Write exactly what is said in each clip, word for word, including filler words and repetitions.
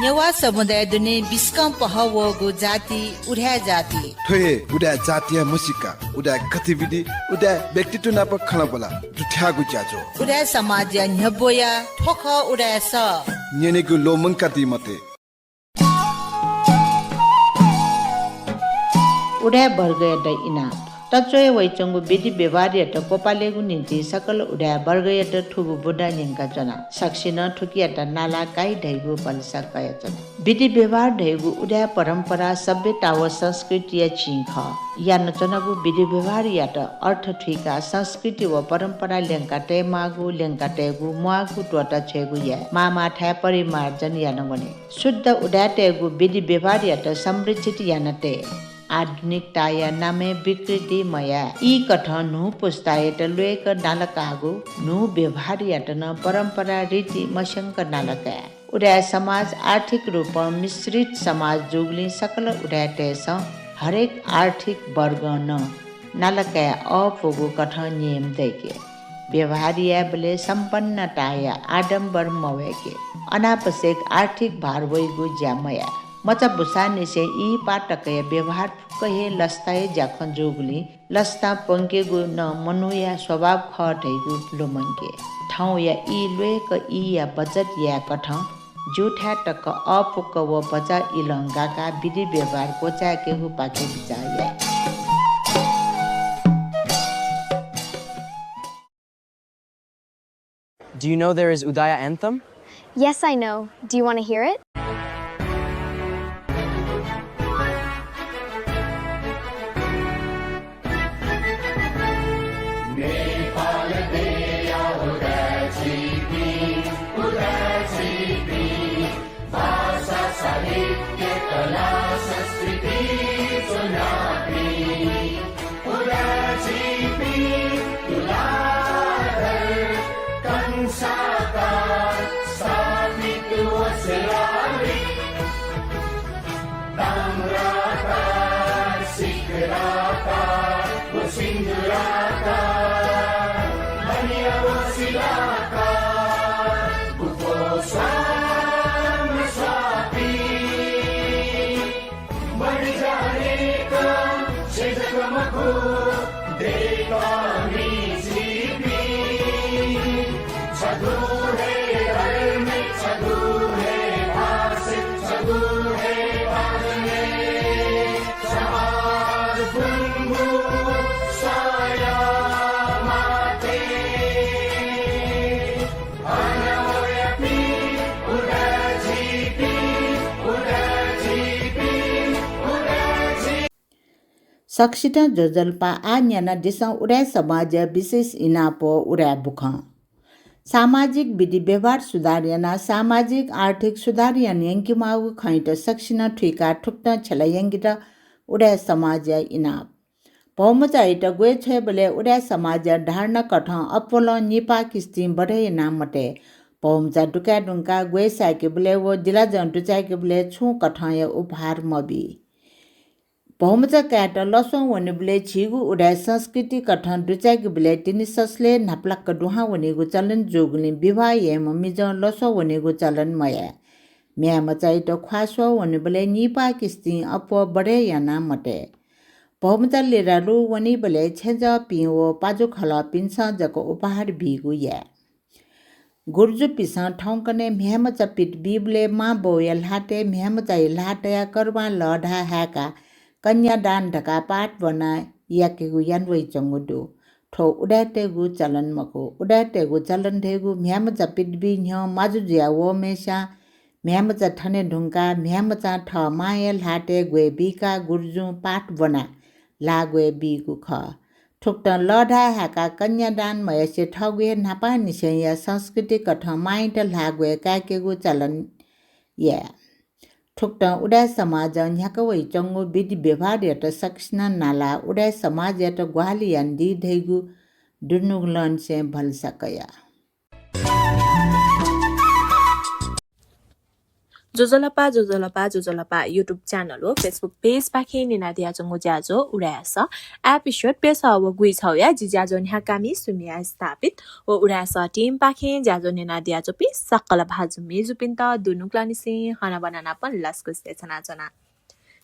नेवाः समुदाय दुने बिस्कं पहः वःगु जाति उदाय् जाति। थ्व हे उदाय् जातिया म्हसीका, उदाय् गतिविधि, उदाय् व्यक्तित्व नाप खँल्हाबल्हा दुथ्याःगु ज्याझ्वः। उदाय् समाजया न्ह्यब्वया थ्व खः उदाय् सः। न्यनेगु ल्वःमंकादी मते। उदाय् वर्गयात इनाप। तच्वया वइच्वंगु विधि व्यवहारयात क्वपालेगु निंतिं सकल उदाय् वर्गयात थुगु बुँदा न्यंकाच्वना। सकसिनं थुकियात नाला काइ धइगु भलसा कयाच्वना। विधि व्यवहार धइगु उदाय् परम्परा सभ्यता व संस्कृतिया चिं खः। यानाच्वनागु विधि व्यवहारयात अर्थ थुइकाः संस्कृति व परम्परा ल्यंका तयेमाःगु, ल्यंका तयेगु, म्वाःगु त्वःता छ्वयेगु याये। माःमाःथाय् परिमार्जन याना वने। शुद्ध उदाय्‌तय्‌गु विधि व्यवहारयात संरक्षित याना तये। आधुनिकताया नामय् विकृति मयाये। ई कथं न्हू पुस्तायात ल्वय्‌क नाला काःगु न्हू व्यवहारयात नं परम्परा रीति मस्यंक नाला काये। उदाय् समाज आर्थिक रूपं मिश्रित समाज जूगुलिं सकल उदाय्‌तय्‌सं हरेक आर्थिक वर्गं नं नाला काये अःपुगु कथं नियम दय्‌के। व्यवहार यायेबलय् सम्पन्नताया आडम्बर मवय्‌के। अनावश्यक आर्थिक भार वइगु ज्या मयाये। मचा बुसांनिसें इहिपाः तकया व्यवहार फुक्क हे लसताया ज्याखँ जूगुलिं लसता प्वंकेगु नं मनूया स्वभाव खः धइगु लुमंके। थौंया ई ल्वय्‌क ईया बचत यायेकथं ज्यूथाय् तक अःपुक व भचा इलं गाकाः विधि व्यवहार क्वचाय्‌केगुपाखे बिचाः याये। Do you know there is Udaya anthem? Yes, I know. Do you want to hear it? Nepal देया उदाय् झीपिं, उदाय् झीपिं, भाषा, साहित्य, कला, संस्कृति च्वनापिं, उदाय् झीपिं तुलाधर कंसाकार स्थापित व शिलालिक। ताम्राकार, शिखराकार व सिन्दूराकार, बनिया व शिलाकार, गुफो स्वाम स्वापी। बढी जानेका छेँ जक मखु, दय्‌कामि झीपिं। छगू हे धर्म, छगू हे भाषा, छगू हे बानी, समाज बुंगु साया माथि। सकसितं ज्वजलपा। आः न्यानादिसँ उदाय् समाजया विशेष इनाप व उदाय् बुखँ। सामाजिक विधि व्यवहार सुधार यानाः सामाजिक आर्थिक सुधार याना यंकेमाःगु खँयात सकसिनं थुइकाः थुकथं छ्यला यंकेत उदाय् समाजया इनाप। भौमचायात ग्वय् छ्वयेबलय् उदाय् समाजया धारणा कथं अप्वलं निपाः किस्तिं बढे याना मतये। भौमचा दुकाये धुंकाः ग्वय् साय्‌केबलय् व जिलाजं दुचाय्‌केबलय् छुं कथंया उपहार मबी। भौमचा कायेत लसं वनेबलय् झीगु उदाय् संस्कृति कथं दुचाय्‌केबलय् तिनि ससलय् न्हापालाक दुहां वनीगु चलन जूगुलिं विवाह याइम्ह मिजं लसं वनेगु चलन मयाये। म्ह्याय्‌मचायात ख्वाः स्वः वनेबलय् निपाः किस्तिं अप्वः बढे याना मतये। भौमचा लिरालु वनीबलय् छेँजःपिं व पाजुखलःपिन्सं जक उपहार बीगु याये। गुर्जुपिन्सं थौंकन्हय् म्ह्याय्‌मचा पित बीबलय् मांबौया ल्हातय् म्ह्याय्‌मचाया ल्हाः तयाः करुवां लःधाः हाय्‌काः कन्यादान धकाः पाठ ब्वनाः याकेगु याना वइच्वंगु दु। थ्व उदाय्‌तय्‌गु चलन मखु। उदाय्‌तय्‌गु चलन धइगु म्ह्याय्‌मचा पित बी न्ह्यः माजु जुया वःम्हय्‌सिनं म्ह्याय्‌मचा थने धुंकाः म्ह्याय्‌मचां थः मांया ल्हातय् ग्वय् बीकाः गुर्जुं पाठ ब्वनाः ल्हाः ग्वय् बीगु खः। थुकथं लःधाः हाय्‌काः कन्यादान मयासें थःगु हे न्हापांनिसेंया संस्कृति कथं मांयात ल्हाः ग्वय् काय्‌केगु चलन याये। थुकथं उदाय् समाजं न्ह्याका वइच्वंगु विधि व्यवहारयात सकसिनं नालाः उदाय् समाजयात ग्वाहालि यानादी धइगु दुनुगलंनिसें भलसा कया। ज्वजलपा, ज्वजलपा, ज्वजलपा YouTube channel व Facebook page पाखें न्यनादियाच्वंगु ज्याझ्वः उदाय् सः episode प्यसः व गुइछौया जि ज्याझ्वः न्ह्याकामि सुम्या स्थापित व उदाय् सः team पाखें ज्याझ्वः न्यनादियाच्वंपिं सकल भाजु मय्जुपिन्त दुनुगलंनिसें हनाबना नापं लसकुस देछानाच्वना।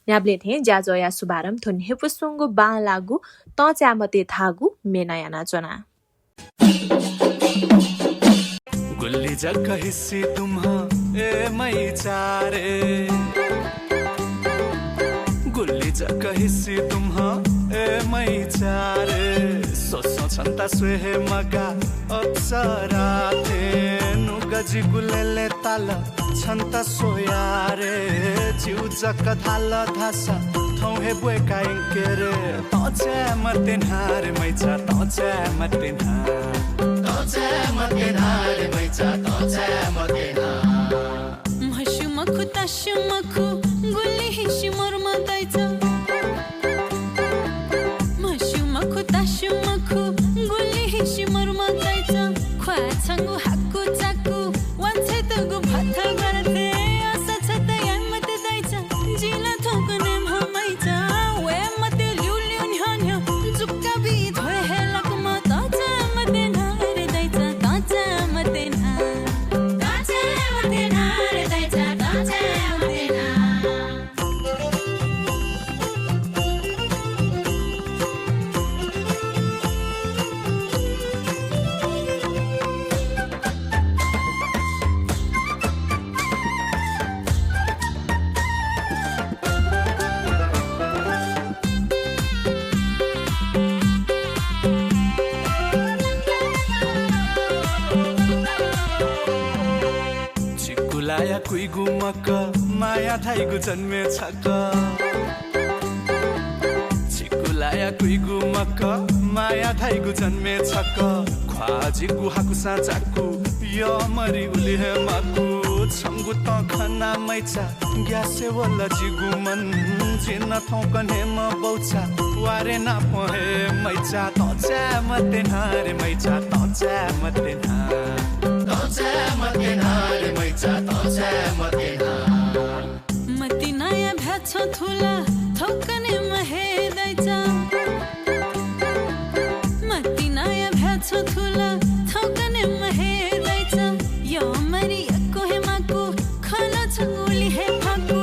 न्ह्याबलें थें ज्याझ्वःया शुभारम्भ थ्व न्ह्यइपुसे च्वंगु बांलाःगु तँचाय् मते धाःगु म्येनं यानाच्वना। गुलि जक हिसि तुम्ह ए मैचारे, गुलि जक हिसि तुम्ह ए मैचारे, स्वस्वं छन्त स्वये हे मगाः अप्सरा थें। नुगः जिगु लेले ताल छन्त स्वयारे, जिगु जक धाल धाःसा थौं हे ब्वय्का यंके रे। तँचाय् मते न्हाः रे मैचा, तँचाय् मते न्हाः। तँचाय् मते न्हाः रे मैचा, तँचाय् मते न्हाः। म्हस्यू मखु, तास्यू मखु, गुलि हिसि मरुम्ह दाइचा। म्हस्यू मखु, तास्यू मखु, गुलि हिसि मरुम्ह दाइचा। ख्वाः छंगु हाकु चाकु, वांछ्वयेतुगु भथाभ्वाथय् आशा छता याये मते दाइचा। जि ला थौंकन्हय्म्ह मैचा, वये मते ल्यूल्यू न्ह्यः न्ह्यः, जुक्का बी ध्वये हे लाकम्ह। तँचाय् मते न्हाः रे दाइचा, तँचाय् मते न्हाः। तँचाय् मते न्हाः रे दाइचा, तँचाय् मते न्हाः। झिगु लाया कुइगु मक, माया धाइगु जन्मे छक। झिगु लाया कुइगु मक, माया धाइगु जन्मे छक। ख्वाः जिगु हाकुसां चाकु, यःमरि उलि हे माकु। छंगु तं खना मैचा, ग्यासे वल जिगु मन। जि नं थौंकन्हय्म्ह बौछा, वा रे नापं हे मैचा। तँचाय् मते न्हाः रे मैचा, तँचाय् मते न्हाः। तँचाय् मते न्हाः रे मैचा, तँचाय् मते न्हाः। मतिनाया भ्याछ्वः थुला, थौंकन्हय्म्ह हे दाइचा। मतिनाया भ्याछ्वः थुला, थौंकन्हय्म्ह हे दाइचा। यःमरि यक्व हे माकु, खँ नं छंगु उलि हे फाकु।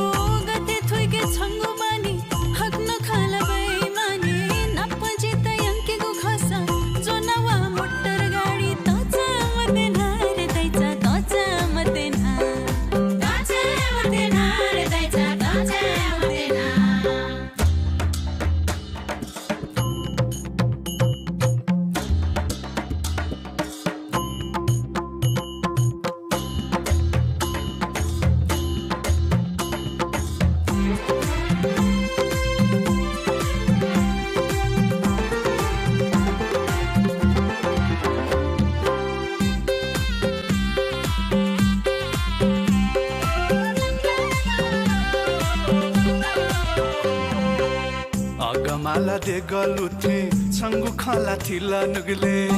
गथे थुइके छंगु बानी, हक नं खला बेइमानी। नापं जितः यंकेगु खःसा, ज्वना वा मोटर गाडी। तँचाय् मते न्हाः रे दाइचा, तँचाय् मते न्हाः। तँचाय् मते न्हाः रे दाइचा, तँचाय् मते न्हाः। अगमाला देगलु थें छंगु खँ ला थिल नुगलय्।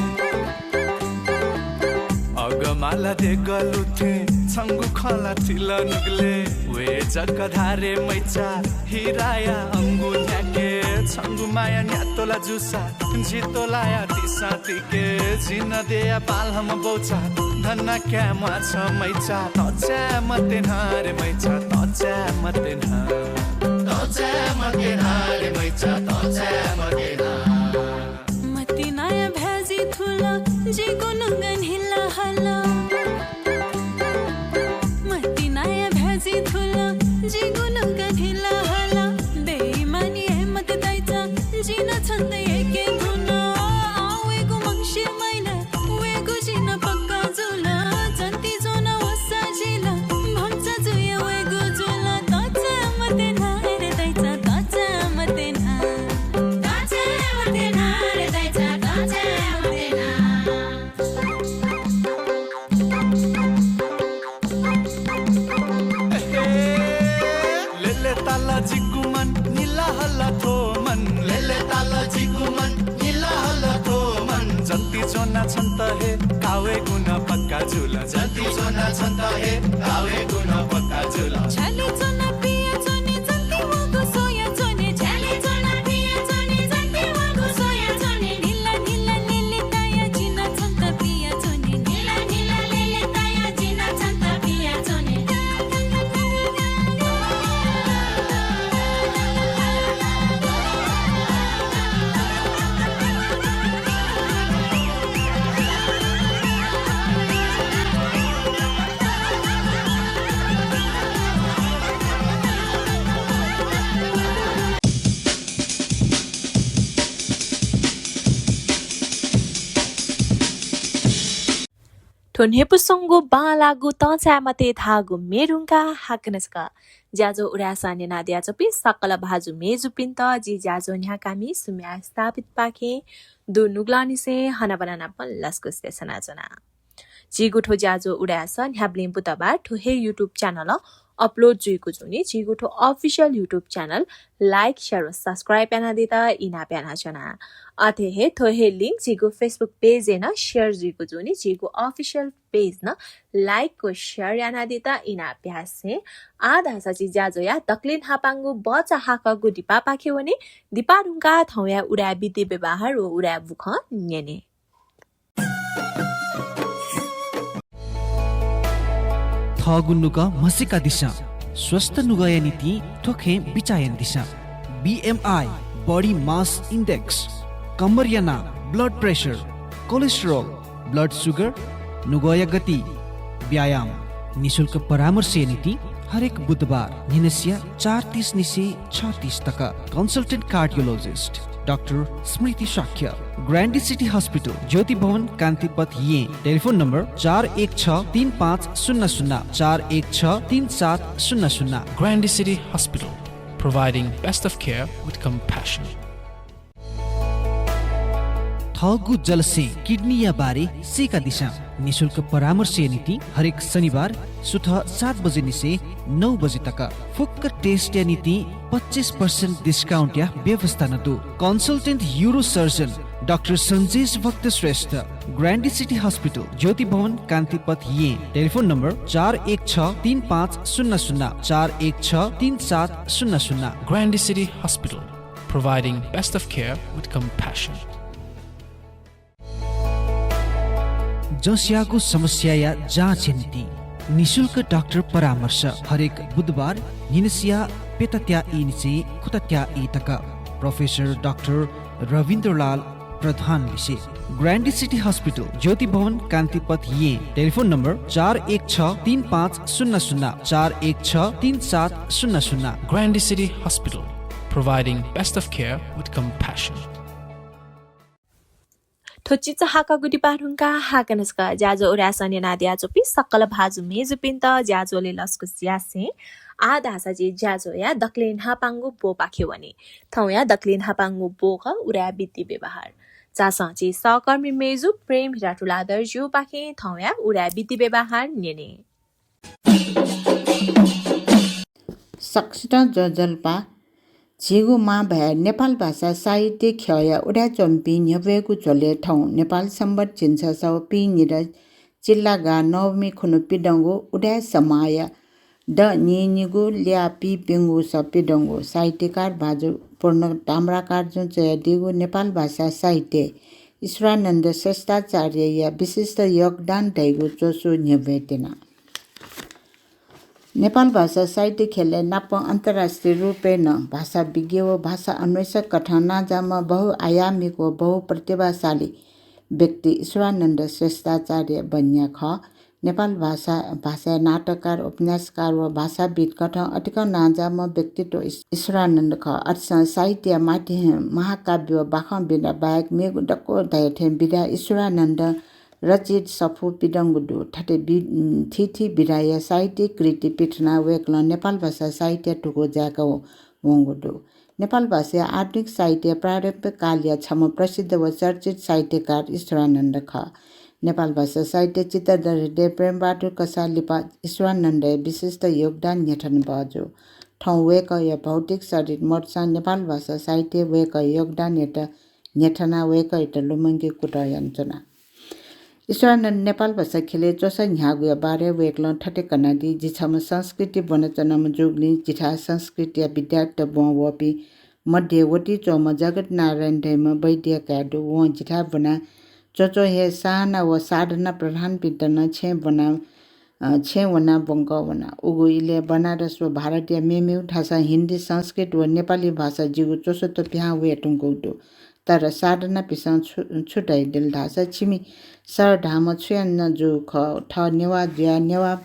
अगमाला देगलु थें छंगु खँ ला थिल नुगलय्। वये जक धाः रे मैचा हिराया अंगु न्ह्याके। छंगु माया न्ह्यातोला जूसा जि त्वलाया तिसां तिके। जि नदय्या पालंम्ह बौछा धन्ना काये म्वाःछ मैचा। तँचाय् मते न्हाः रे मैचा, तँचाय् मते न्हाः। तँचाय् मते न्हाः रे मैचा, तँचाय् मते न्हाः। मतिनाया भ्याजी थुल जिगु नुगः न्हिला हल। मतिनाया भ्याजी थुल जिगु नुगः न्हिला हल। बेइमानी याये मते दाइचा, जिं नं छन्त यय्के धुन। आः वयेगु मंसिर महिना, वयेगु जि नं पक्का जुल। जन्ति ज्वना वःसा जिल, भचा जुया वयेगु जुल। तँचाय् मते न्हाः रे दाइचा, तँचाय् मते न्हाः। तँचाय् मते न्हाः रे दाइचा, तँचाय् मते न्हाः। लेले ताल जिगु मन, निला हल थ्व मन। लेले ताल जिगु मन, निला हल थ्व मन। जन्ति ज्वना छन्त हे का वयेगु नं पक्का जुल। जन्ति ज्वना छन्त हे का वयेगु नं पक्का जुल। थ्व न्ह्यइपुसेंगु बांलाःगु तंचाय् मते धाःगु म्ये धुंकाः हाकनं छकः ज्याझ्वः उदाय् सः न्यनादियाच्वंपिं सकल भाजु मय्जुपिन्त जि ज्याझ्वः न्ह्याकामि सुम्या स्थापितपाखें दुनुगलंनिसें हनाबना नापं लसकुस देछानाच्वना। झीगु थ्व ज्याझ्वः उदाय् सः न्ह्याबलें बुधबार थ्व हे YouTube channel-ं upload जुइगु जूनि झीगु थ्व official YouTube channel like, share व subscribe यानादीत इनाप यानाच्वना। अथे हे थ्व हे link झीगु Facebook page-य् नं share जुइगु जूनि झीगु official page नं like व share यानादीत इनाप यासें आः धाःसा झी ज्याझ्वःया दकलय् न्हापांगु बचा हाकःगु दिपापाखे वने। दिपा धुंकाः थौंया उदाय् विधि व्यवहार व उदाय् बुखँ न्यने। थःगु नुगः म्हसीकादिसँ। स्वस्थ नुगःया निंतिं थ्व खँय् बिचाः यानादिसँ। BMI, body mass index, कम्मरया नाप, blood pressure, cholesterol, blood sugar, नुगःया गति, व्यायाम। निशुल्क परामर्शया निंतिं हरेक बुधबार न्हिनसिया चार तीस निसें छ तीस तक। Consultant cardiologist डाक्टर स्मृति शाक्य, ग्रान्डी सिटी हस्पिटल, ज्योति भवन, कान्तिपथ, येँ। टेलिफोन नम्बर चार एक छ तीन पाँच शून्य शून्य, चार एक छ तीन सात शून्य शून्य। Grande City Hospital, providing best of care with compassion. थःगु जलस्यें किडनीया बारे सीकादिसँ। निशुल्क परामर्शया निंतिं हरेक शनिबार सुथ सात बजे निसें नौ बजे तक। फुक्क test-या निंतिं पच्चिस percent discount-या व्यवस्था नं दु। Consultant urosurgeon डाक्टर सञ्जेश भक्त श्रेष्ठ, ग्रान्डी सिटी हस्पिटल, ज्योति भवन, कान्तिपथ, येँ। टेलिफोन नम्बर चार एक छ तीन पाँच शून्य शून्य, चार एक छ तीन सात शून्य शून्य। Grande City Hospital, providing best of care with compassion. जँस्याःगु समस्याया जाँचया निंतिं निशुल्क डाक्टर परामर्श हरेक बुधबार न्हिनसिया प्यतात्या ई निसें खुतात्या ई तक। प्रोफेसर डाक्टर रविन्द्रलाल प्रधान लिसे। ग्रान्डी सिटी हस्पिटल, ज्योति भवन, कान्तिपथ, येँ। टेलिफोन नम्बर चार एक छ तीन पाँच शून्य शून्य, चार एक छ तीन सात शून्य शून्य। Grande City Hospital, providing best of care with compassion. थ्व चिचाहाकःगु दिपा धुंकाः हाकनं छकः ज्याझ्वः उदाय् सः न्यनादियाच्वंपिं सकल भाजु मय्जुपिन्त ज्याझ्वलय् लसकुस यासें आः धाःसा झी ज्याझ्वःया दकलय् न्हापांगु ब्वपाखे वने। थौंया दकलय् न्हापांगु ब्व खः उदाय् विधि व्यवहार। झासँ झी सहकर्मी मय्जु प्रेम हिरा तुलाधरजुपाखें थौंया उदाय् विधि व्यवहार न्यने। सकसितं ज्वजलपा। झीगु मांभाय् नेपाल भाषा साहित्य ख्यःया उदाय् च्वमिपिं न्ह्यब्वयेगु झ्वलय् थौं नेपाल संवत् झिंछसः व पीनिदँ चिल्लागा नवमी खुन्हु पिदंगु उदाय् समाःया द नीनिगू ल्याः पीप्यंगूस पिदंगु साहित्यकार भाजु पूर्ण ताम्राकारजुं च्वयादीगु नेपाल भाषा साहित्यय् ईश्वरानन्द श्रेष्ठाचार्यया विशिष्ट योगदान धइगु च्वसु न्ह्यब्वये त्यना। नेपाल भाषा साहित्य ख्यलय् नापं अन्तर्राष्ट्रिय रूपय् नं भाषाविज्ञ व भाषा अन्वेषक कथं नांजाःम्ह बहुआयामिक व बहुप्रतिभाशाली व्यक्ति ईश्वरानन्द श्रेष्ठाचार्य बन्या खः। नेपाल भाषा, भाषाया नाटककार, उपन्यासकार व भाषाविद् कथं अतिकं नांजाःम्ह व्यक्तित्व ईश-, ईश्वरानन्द खः। अथेसां साहित्यया माध्यमं महाकाव्य व बाखं विधा बाहेक मेगु दक्व धयाथें विधा ईश्वरानन्दं रचित सफू पिदंगु दु। थथे बि-, थीथी विधाया साहित्यिक कृति पिथनाः वय्कलं नेपाल भाषा साहित्य धुकू जाय्का वंगु दु। नेपाल भाषाया आधुनिक साहित्यया प्रारम्भिक कालया छम्ह प्रसिद्ध व चर्चित साहित्यकार ईश्वरानन्द खः। नेपाल भाषा साहित्य चित्तधर हृदय प्रेमबहादुर कसाः लिपा ईश्वरानन्दया विशिष्ट योगदान न्ह्यथने बहःजू। थौं वय्कःया भौतिक शरीर मदुसां नेपाल भाषा साहित्यय् वय्कःया योगदानयात न्ह्यथनाः वय्कःयात लुमंकेगु कुतः यानाच्वना। ईश्वरानन्द नेपाल भाषा ख्यलय् च्वसा न्ह्याःगुया बारे वय्कलं थथे कनादी, जि छम्ह संस्कृति ब्वनाच्वनाम्ह जूगुलिं जिथाय् संस्कृतिया विद्यार्थीत ब्वं वःपिं मध्ये वतिच्वंम्ह जगत नारायण धइम्ह वैद्य काय् दु। वं जिथाय् ब्वनाः च्वच्वं हे साहना व साधना प्रधानपिन्त नं छेँय् ब्वना, अ, छेँय् वनाः ब्वंकः वना। उगु इलय् बनारस व भारतया मेमेगु थासं हिन्दी, संस्कृत व नेपाली भाषा जिगु च्वसुत पिहां वये धुंकूगु दु। तर साधनापिसं छु, छु धयादिल धाःसा, छिमि सर धाःम्ह छु याना नं जूगु खः। थः नेवाः जुयाः नेवाः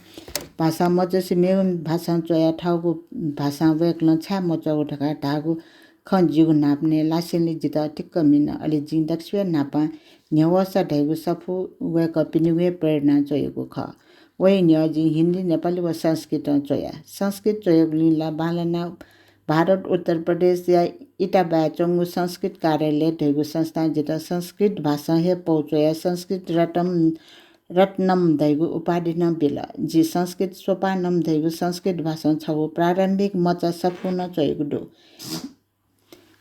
भाषा मच्वसे मेगु भाषां च्वयाः थःगु भाषां वय्कलं छाय् मच्वःगु धकाः धाःगु खँ जिगु न्हापा नं लासेंलि जितः अतिकं मिन। अले जिं दक्वसिबय् न्हापां न्ह्यवःसा धइगु सफू वय्कःपिनिगु हे प्रेरणा च्वयागु खः। वहे न्ह्यः जिं हिन्दी, नेपाली व संस्कृतं च्वया। संस्कृत च्वयागुलिं ला बांलाना भारत उत्तर प्रदेशया इटाबाय् च्वंगु संस्कृत कार्यालय धइगु संस्थां जितः संस्कृत भाषां हे पौ च्वयाः संस्कृत रत्नम, रत्नम धइगु उपाधि नं बिल। जि संस्कृत सोपानम धइगु संस्कृत भाषां छगू प्रारम्भिक मचा सफू नं च्वयागु दु।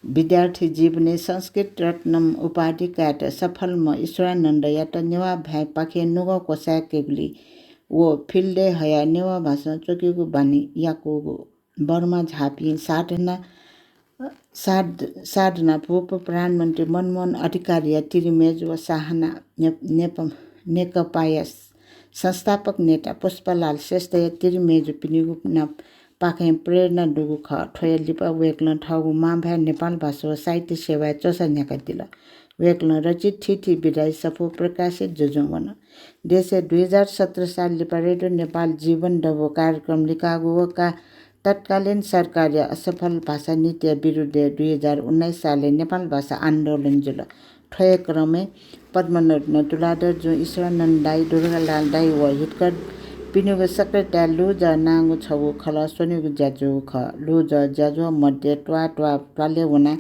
विद्यार्थी जीवनय् संस्कृत रत्नम उपाधि कायेत सफलम्ह ईश्वरानन्दयात नेवाः भाय्‌पाखें नुगः क्वसाय्‌केगुलिइ व फिल्डय् हयाः नेवाः भाषां च्वकेगु बानी याकूगु बर्मा झाःपिं साधना, साध-, साधना भूप प्रधानमन्त्री मनमोहन अधिकारीया तिरिमेज व साहना ने-, नेप-, नेकपाया संस्थापक नेता पुष्पलाल श्रेष्ठया तिरिमेजुपिनिगु नाप पाखें प्रेरणा दुगु खः। थ्वया लिपा वय्कलं थःगु मांभाय् नेपाल भाषा व साहित्य सेवाय् च्वसा न्ह्याकादिल। वय्कलं रचित थीथी विधाइ सफू प्रकाशित जुजुं वन। देशय् दुई हजार सत्र साल लिपा रेडियो नेपाल जीवन दबू कार्यक्रम लिकाःगु व का-, तत्कालीन सरकारया असफल भाषा नीतिया विरुद्धय् दुई हजार उन्नाइस सालय् नेपाल भाषा आन्दोलन जुल। थ्व हे क्रमय् पद्मरत्न तुलाधर जुं, ईश्वरानन्द दाइ, दुर्गालाल दाइ व हितकरपिनिगु सक्रियताय् लुजः नांगु छगू खलः स्वनेगु ज्या जूगु खः। लुजः ज्याझ्वः मध्ये त्वाः त्वाः प्वालय् वनाः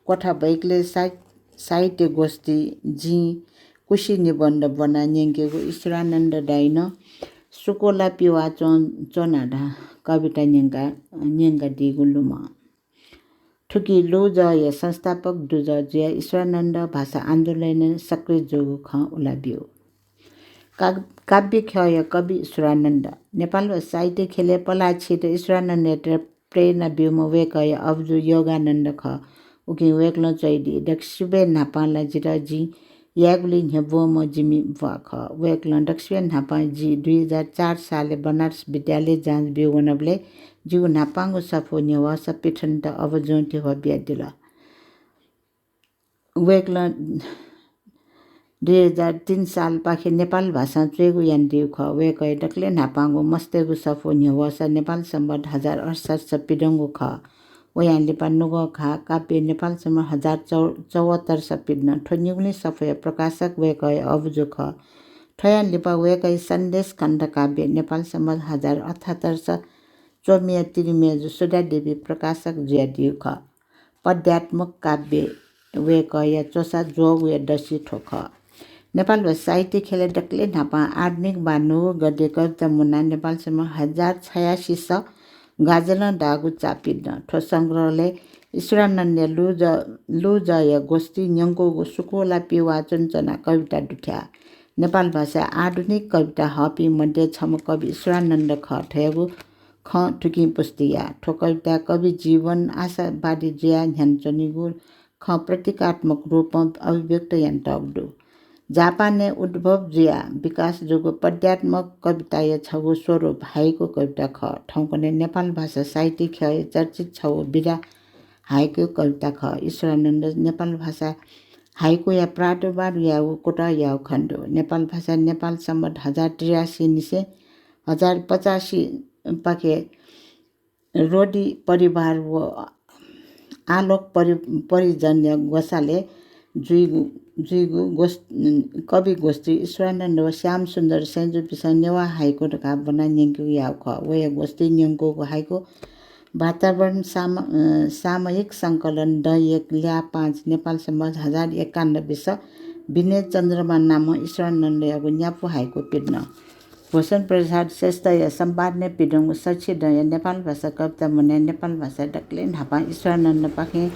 क्वथा बैकलय् साहि-, साहित्य गोष्ठी, जिं कुसि निबन्ध ब्वनाः न्यंकेगु ईश्वरानन्द दाइनं सुकोला पिवाः च्वं-, च्वना धाः कविता न्यंका-, न्यंकादीगु लुमं। थुकी लुजःया संस्थापक दुजः जुयाः ईश्वरानन्द भाषा आन्दोलनय् सक्रिय जूगु खँ उलाब्यू। का-, काव्य ख्यःया कवि ईश्वरानन्द। नेपाल व साहित्य ख्यलय् पलाः छित ईश्वरानन्दयात प्रेरणा ब्यूम्ह वय्कःया अबुजु योगानन्द खः। उकिं वय्कलं च्वयादी, दक्वसिबय् न्हापां ला जितः जिं यायेगुलिइ न्ह्यब्वंम्ह जिमि ब्वाः खः। वय्कलं दक्वसिबय् न्हापां जि दुई हजार चार सालय् बनारस विद्यालय जाँच ब्यू वनाबलय् जिगु न्हापांगु सफू न्ह्यवःसा पिथनेत अबुजुं धिबा बियादिल। वय्कलं दुई हजार तीन सालपाखे नेपाल भाषां च्वयेगु यानादीगु खः। वय्कःया दकलय् न्हापांगु मस्तय्गु सफू न्ह्यवःसा नेपाल संवत् हजार अठसट्ठी पिदंगु खः। वयां लिपा नुगः घाः काव्य नेपाल संवत् हजार चौ-, चौहत्तर पिदन। थ्व निगुलिं सफूया प्रकाशक वय्कःया अबुजु खः। थ्वयां लिपा वय्कःया सन्देश खण्ड काव्य नेपाल संवत् हजार अठहत्तर च्वमिया तिरिमेजु सुधादेवी प्रकाशक जुयादीगु खः। पद्यात्मक काव्य वय्कःया च्वसा ज्वःगुया दसि थ्व खः। नेपाल भाषा साहित्य ख्यलय् दकलय् न्हापां आधुनिक वा नुगः गद्य कविता मुनाः नेपाल संवत् हजार छयासी स गाजलं दाःगु चा पिदन। थ्व संग्रहलय् ईश्वरानन्दया लुजः, लुजःया गोष्ठी न्यंकूगु सुकोला पिवाः च्वनाच्वना कविता दुथ्याः। नेपाल भाषाय् आधुनिक कविता हःपिं मध्ये छम्ह कवि ईश्वरानन्द खः धयागु खँ थुकिं पुष्टि याः। थ्व कविताय् कवि जीवन, आशावादी जुयाः न्ह्यानाच्वनीगु खँ प्रतीकात्मक रूपं अभिव्यक्त यानातःगु दु। जापानय् उद्भव जुयाः विकास जूगु पद्यात्मक कविताया छगू स्वरूप हाइकु कविता खः। थौंकन्हय् नेपाल भाषा साहित्य ख्यःया चर्चित छगू विधा हाइकु कविता खः। ईश्वरानन्द नेपाल भाषा हाइकुया प्रादुर्भाव याःगु कुतः याःगु खने दु। नेपाल भाषा नेपाल संवत् हजार त्रियासी निसें हजार पचासी पाखे रोदी परिवार व आलोक परि-, परिजनया ग्वसालय् जुइगु, जुइगु गोष्-, कवि गोष्ठी ईश्वरानन्द व श्यामसुन्दर सैंजुपिसं नेवाः हाइकु धकाः ब्वनाः न्यंकेगु याःगु खः। वया गोष्ठी न्यंकूगु हाइकु वातावरण साम-, अ, सामयिक संकलन दँ एक ल्याः पाँच नेपाल संवत् हजार एकानब्बे स विनय चन्द्रमा नामं ईश्वरानन्दयागु न्यापु हाइकु पिदन। भूषण प्रसाद श्रेष्ठया सम्पादनय् पिदंगु सछि दँया नेपाल भाषा कविता मुनाय् नेपाल भाषाय् दकलय् न्हापां ईश्वरानन्दपाखें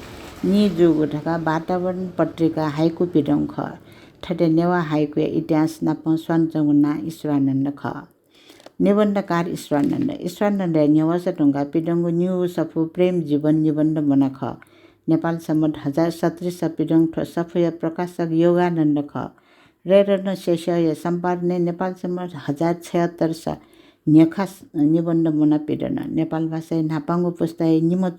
निं जूगु धकाः वातावरण पत्रिकां हाइकु पिदंगु खः। थथे नेवाः हाइकुया इतिहास नाप स्वानाच्वंगु नां ईश्वरानन्द खः। निबन्धकार ईश्वरानन्द। ईश्वरानन्दया न्ह्यवःसा धुंकाः पिदंगु निगू सफू प्रेम जीवन निबन्ध मुना खः। नेपाल संवत् हजार सत्तरी स पिदंगु थ्व सफूया प्रकाशक योगानन्द खः। रयरत्न शेषया सम्पादनय् नेपाल संवत् हजार छयत्तर स न्ह्यखा निबन्ध मुना पिदन। नेपाल भाषाया न्हापांगु पुस्ताया निम्ह,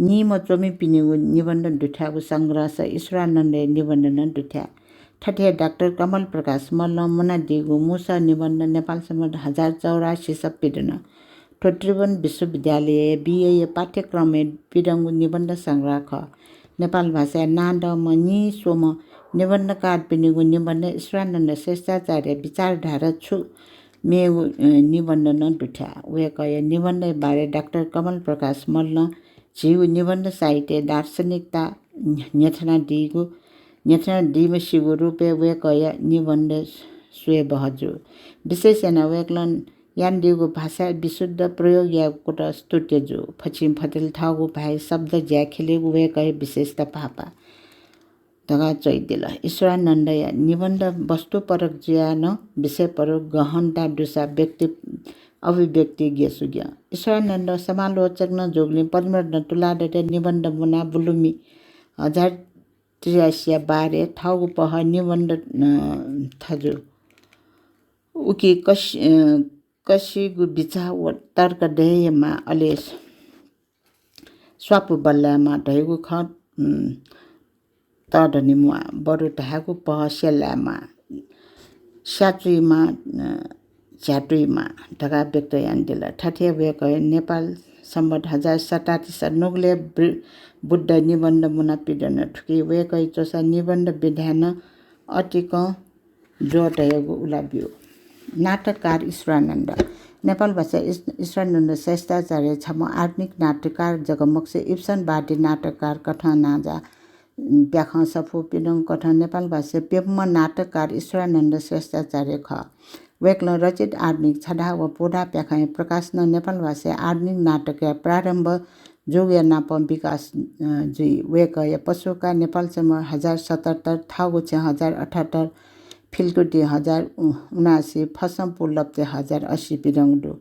निम्ह च्वमिपिनिगु निबन्ध दुथ्याःगु संग्रहस ईश्वरानन्दया निबन्ध नं दुथ्याः। थथे हे डाक्टर कमल प्रकाश मल्लं मुनादीगु मुसः निबन्ध नेपाल संवत् हजार चौरासी स पिदन। थ्व त्रिभुवन विश्वविद्यालयया बीए या पाठ्यक्रमय् पिदंगु निबन्ध संग्रह खः। नेपाल भाषाया नांदंम्ह निस्वम्ह निबन्धकारपिनिगु निबन्ध ईश्वरानन्द श्रेष्ठाचार्य विचारधारा छु मेगु, अ, निबन्ध नं दुथ्याः। वय्‌कःया निबन्धया बारे डाक्टर कमल प्रकाश मल्लं झीगु निबन्ध साहित्य दार्शनिकता न्ह्यथनादीगु, न्ह्यथनादीम्हसिगु रूपय् वय्‌कःया निबन्ध स्वये बहःजू। विशेष यानाः वय्‌कलं यानादीगु भाषा विशुद्ध प्रयोग यायेगु कुतः स्तुत्य जू। फछिं फतले थःगु भाय् शब्द ज्याय् ख्यलेगु वय्‌कःया विशेषता भाःपा धकाः च्वइदिल। ईश्वरानन्दया निबन्ध वस्तुपरक जुयाः नं विषयपरक गहनता दुसा व्यक्ति अभिव्यक्ति गेसुग्यं। ईश्वरानन्द समालोचक नं जूगुलिं पद्मरत्न तुलाधरया निबन्ध मुना बुलुमि हजार त्रियासीया बारे थःगु पहः निबन्ध, अ, थजु। उकी कस-, अ, कसिगु बिचाः व तर्क दयेमाः, अले स्वापू बल्लायेमाः धइगु खँ, उम्, तःधनी म्वाः, बरु धायेगु पहः स्यलायेमाः, स्याचुइमाः, अ, झ्यातुइमाः धकाः व्यक्त यानादिल। थथे वय्‌कः नेपाल संवत् हजार सतासी स नुगलय् बृ-, बुद्ध निबन्ध मुना पिदन। थुकी वय्‌कःया च्वसा निबन्ध विधाय् नं अतिकं ज्वः धयागु उला ब्यू। नाटककार ईश्वरानन्द। नेपाल भाषा ईश-, ईश्वरानन्द श्रेष्ठाचार्य छम्ह आधुनिक नाटककार जक मखुसें इब्सनवादी नाटककार कथं नांजाः प्याखं सफू पिदंगु कथं नेपाल भाषाया प्यम्ह नाटककार ईश्वरानन्द श्रेष्ठाचार्य खः। वय्‌कलं रचित आधुनिक छधाः व पूधाः प्याखंया प्रकाशनं नेपाल भाषाया आधुनिक नाटकया प्रारम्भ जूगुया नापं विकास, अ, जुइ। वय्‌कःया पसुका नेपाल संवत् हजार सतहत्तर, थःगु छेँ हजार अठहत्तर, फिल्कुति हजार उ-, उनासी, फसं पुलप्ते हजार असी पिदंगु दु।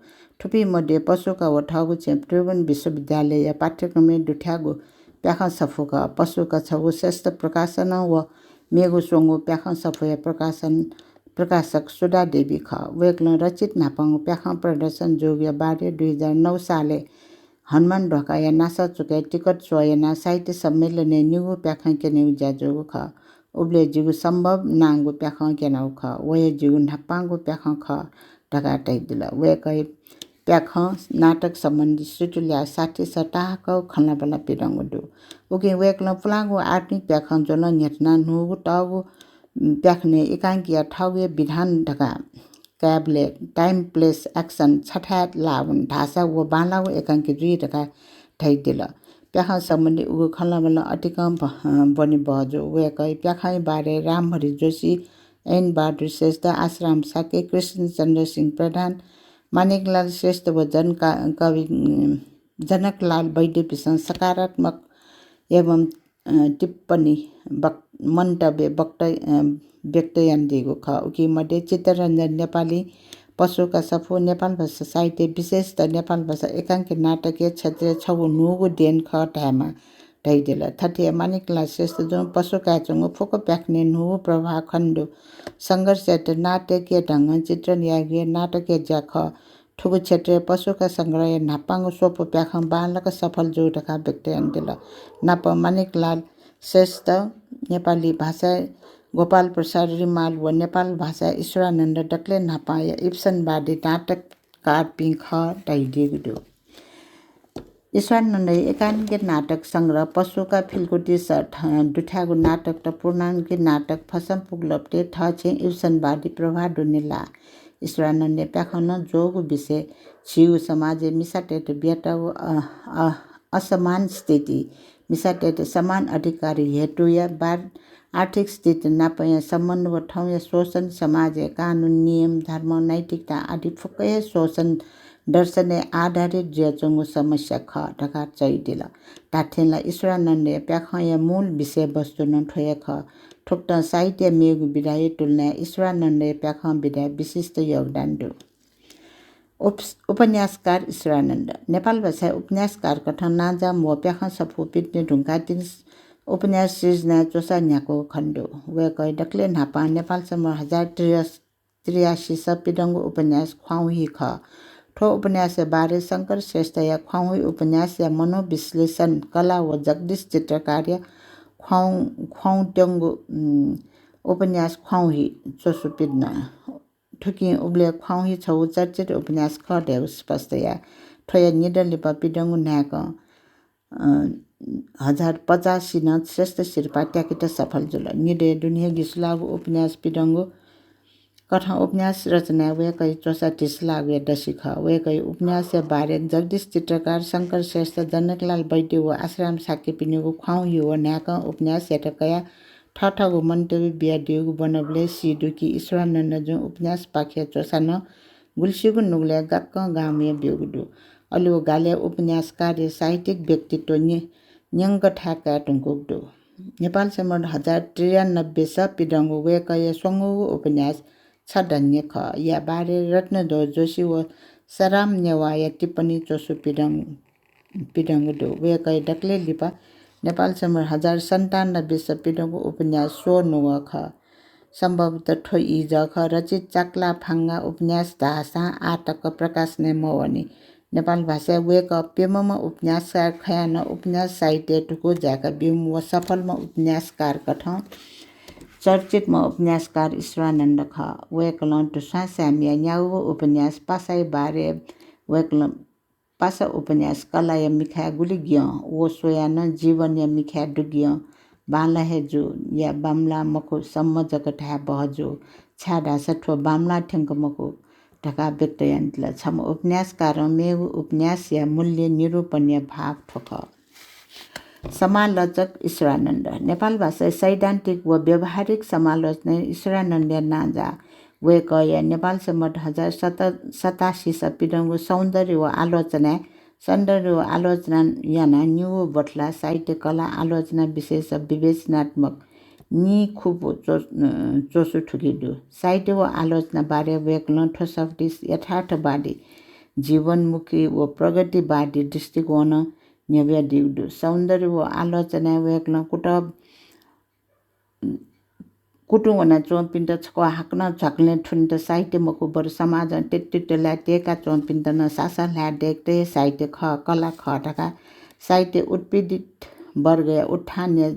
थुपिं मध्ये पसुका व थःगु छेँ त्रिभुवन विश्वविद्यालयया पाठ्यक्रमय् दुथ्याःगु प्याखं सफू खः। पसुका छगू श्रेष्ठ प्रकाशनं व मेगु स्वंगू प्याखं सफूया प्रकाशन, प्रकाशक सुधा देवी खः। वय्‌कलं रचित न्हापांगु प्याखं प्रदर्शन जूगुया बारे दुई हजार नौ सालय् हनुमान ढ्वाकाया नासा चुकय् टिकट स्वः यानाः साहित्य सम्मेलनय् निगू प्याखं क्यनेगु ज्या जूगु खः। उबलय् जिगु सम्भव नांगु प्याखं क्यनागु खः। व हे जिगु न्हापांगु प्याखं खः धकाः धयादिल। वय्‌कःया प्याखं नाटक सम्बन्धी सुथुल्याः साठी स तःहाकःगु खँल्हाबल्हा पिदंगु दु। उकिं वय्‌कलं पुलांगु आधुनिक प्याखं ज्वलं न्ह्यथनाः न्हूगु तःगु प्याखनय् एकांकीया थःगु हे विधान धकाः कायेबलय् time, place, action छथाय् लाः वन धाःसा व बांलाःगु एकांकी जुइ धकाः धयादिल। प्याखं सम्बन्धी उगु खँल्हाबल्हा अतिकं ब-, अ, ब्वने बहःजू। वय्‌कःया प्याखंया बारे रामहरि जोशी, ऐन बहादुर श्रेष्ठ, आशाराम शाक्य, कृष्णचन्द्र सिंह प्रधान, माणिकलाल श्रेष्ठ व जनका-, कवि, उम्, जनकलाल वैद्यपिसं सकारात्मक एवं अ, टिप्पणी वक-, मन्तव्य वक्त-, अ, व्यक्त यानादीगु खः। उकी मध्ये चित्तरञ्जन नेपाली पसुका सफू नेपाल भाषा साहित्य, विशेषतः नेपाल भाषा एकांकी नाटकया क्षेत्रय् छगू न्हूगु देन खः धायेमाः धयादिल। थथे माणिकलाल श्रेष्ठजुं पसुकाय् च्वंगु फुक्क प्याखनय् न्हूगु प्रवाह खनेदु। संघर्षयात नाटकीय ढंगं चित्रण यायेगु हे नाटकया ज्या खः। थुगु क्षेत्रय् पसुका संग्रहया न्हापांगु स्वपु प्याखं बांलाक सफल जू धकाः व्यक्त यानादिल। नापं माणिकलाल श्रेष्ठ नेपाली भाषाय् गोपाल प्रसाद रिमाल व नेपाल भाषाय् ईश्वरानन्द दकलय् न्हापांया इब्सनवादी नाटककारपिं खः धयादीगु दु। ईश्वरानन्दया एकांकी नाटक संग्रह पसुका फिल्कुति स थ-, दुथ्याःगु नाटकत पूर्णांकी नाटक फसं पुगलप्ते थःछेँ इब्सनवादी प्रवाह दुने लाः। ईश्वरानन्दया प्याखं नं ज्वःगु विषय झीगु समाजय् मिसातय्त बियातःगु अ-, अ-, असमान स्थिति, मिसातय्त समान अधिकार हेतुया बार आर्थिक स्थिति नापया सम्बन्ध व थौंया शोषण, समाजय् कानुन, नियम, धर्म, नैतिकता आदि फुक्क हे शोषण दर्शनय् आधारित जुयाच्वंगु समस्या खः धकाः च्वइदिल। धात्थें ला ईश्वरानन्दया प्याखंया मूल विषयवस्तु नं थ्व हे खः। थुकथं साहित्यया मेगु विधाया तुलनाय् ईश्वरानन्दया प्याखं विधाय् विशिष्ट योगदान दु। उप-, उपन्यासकार ईश्वरानन्द। नेपाल भाषाय् उपन्यासकार कथं नांजाःम्ह व प्याखं सफू पिदने धुंकाः तिनि उपन्यास सिर्जनाय् च्वसा न्ह्याकूगु खने दु। वय्कःया दकलय् न्हापां नेपाल संवत् हजार त्रियासी स पिदंगु उपन्यास ख्वाउँहि खः। थ्व उपन्यासया बारे शंकर श्रेष्ठया ख्वाउँहि उपन्यासया मनोविश्लेषण कला व जगदीश चित्रकारया ख्वाउँ, ख्वाउँत्यंगु, उम्, उपन्यास ख्वाउँहि च्वसु पिदन। थुकिं उबलय् ख्वाउँहि छगू चर्चित उपन्यास खः धयागु स्पष्ट याः। थ्वया निदँ लिपा पिदंगु न्हाय्कं अ, हजार पचासी नं श्रेष्ठ सिरपाः त्याकेत सफल जुल। निदँया दुने हे घिसुलाःगु उपन्यास पिदंगु कथं उपन्यास रचनाय् वय्कःया च्वसा धिसलाःगुया दसि खः। वय्कःया उपन्यासया बारे जगदीश चित्रकार, शंकर श्रेष्ठ, जनकलाल वैद्य व आशाराम शाक्यपिनिगु ख्वाउँहिउ व न्हाय्कं उपन्यासयात कयाः थःथःगु मन्तव्य बियादीगु ब्वनाबलय् सी दु कि ईश्वरानन्द जुं उपन्यासपाखेया च्वसा नं गुलिसिगु नुगलय् गाक्कं गाःम्ह ब्यूगु दु। अले व गालय् उपन्यासकारया साहित्यिक व्यक्तित्व न्य-, न्यंक थाय् काये धुंकूगु दु। नेपाल सम्बत हजार त्रियानब्बे स पिदंगु वय्कःया स्वंगूगु उपन्यास छ धन्य खः या बारे रत्नध्वज जोशी व सराम नेवाःया टिप्पणी च्वसु पिदं-, पिदंगु दु। वय्कःया दकलय् लिपा नेपाल सम्बत हजार सन्तानब्बे स पिदंगु उपन्यास स्वः नुगः खः। सम्भवतः थ्व ई जःखः रचित चाक्ला फांगा उपन्यास धाःसां आः तक प्रकाशनय् मवःनि। नेपाल भाषाय् वय्कः प्यम्हम्ह उपन्यासकार खयाः नं उपन्यास साहित्यय् धुकू जाय्का ब्यूम्ह व सफलम्ह उपन्यासकार कथं चर्चितम्ह उपन्यासकार ईश्वरानन्द खः। वय्कलं धुस्वां साय्म्हया न्यागूगु उपन्यास पासाया बारे वय्कलं पासा उपन्यास कलाया मिखाय् गुलि ग्यं, व स्वयाः नं जीवनया मिखाय् दुग्यं, बांला हे जू या बांमलाः मखु सम्म जक धाये बहः जू, छाय्धाःसा थ्व बांमलाः थ्यंक मखु धकाः व्यक्त यानादिल। छम्ह उपन्यासकारं मेगु उपन्यासया मूल्य निरूपणया भाग थ्व खः। समालोचक ईश्वरानन्द। नेपाल भाषाय् सैद्धान्तिक व व्यावहारिक समालोचनाय् ईश्वरानन्दया नांजाः। वय्कःया नेपाल सम्बत हजार सत-, सतासी स पिदंगु सौन्दर्य व आलोचनाय् सौन्दर्य व आलोचना यानाः निगू बथलाः साहित्य कला आलोचना विषयस विवेचनात्मक निखुपु च्व-, अ, च्वसु थुकी दु। साहित्य व आलोचना बारे वय्कलं थ्व सफुतिस यथार्थवादी, जीवनमुखी व प्रगतिवादी दृष्टिकोणं न्ह्यब्वयादीगु दु। सौन्दर्य व आलोचनाय् वय्कलं कुतः कुतुं वनाच्वंपिन्त छकः हाकनं झ्वाकलें थुनेत साहित्य मखु, बरु समाजं तेत्तुतलाय् तय्काच्वंपिन्त नं सासः ल्हाये दय्केत हे साहित्य खः, कला खः धकाः साहित्य उत्पीडित वर्गया उत्थानया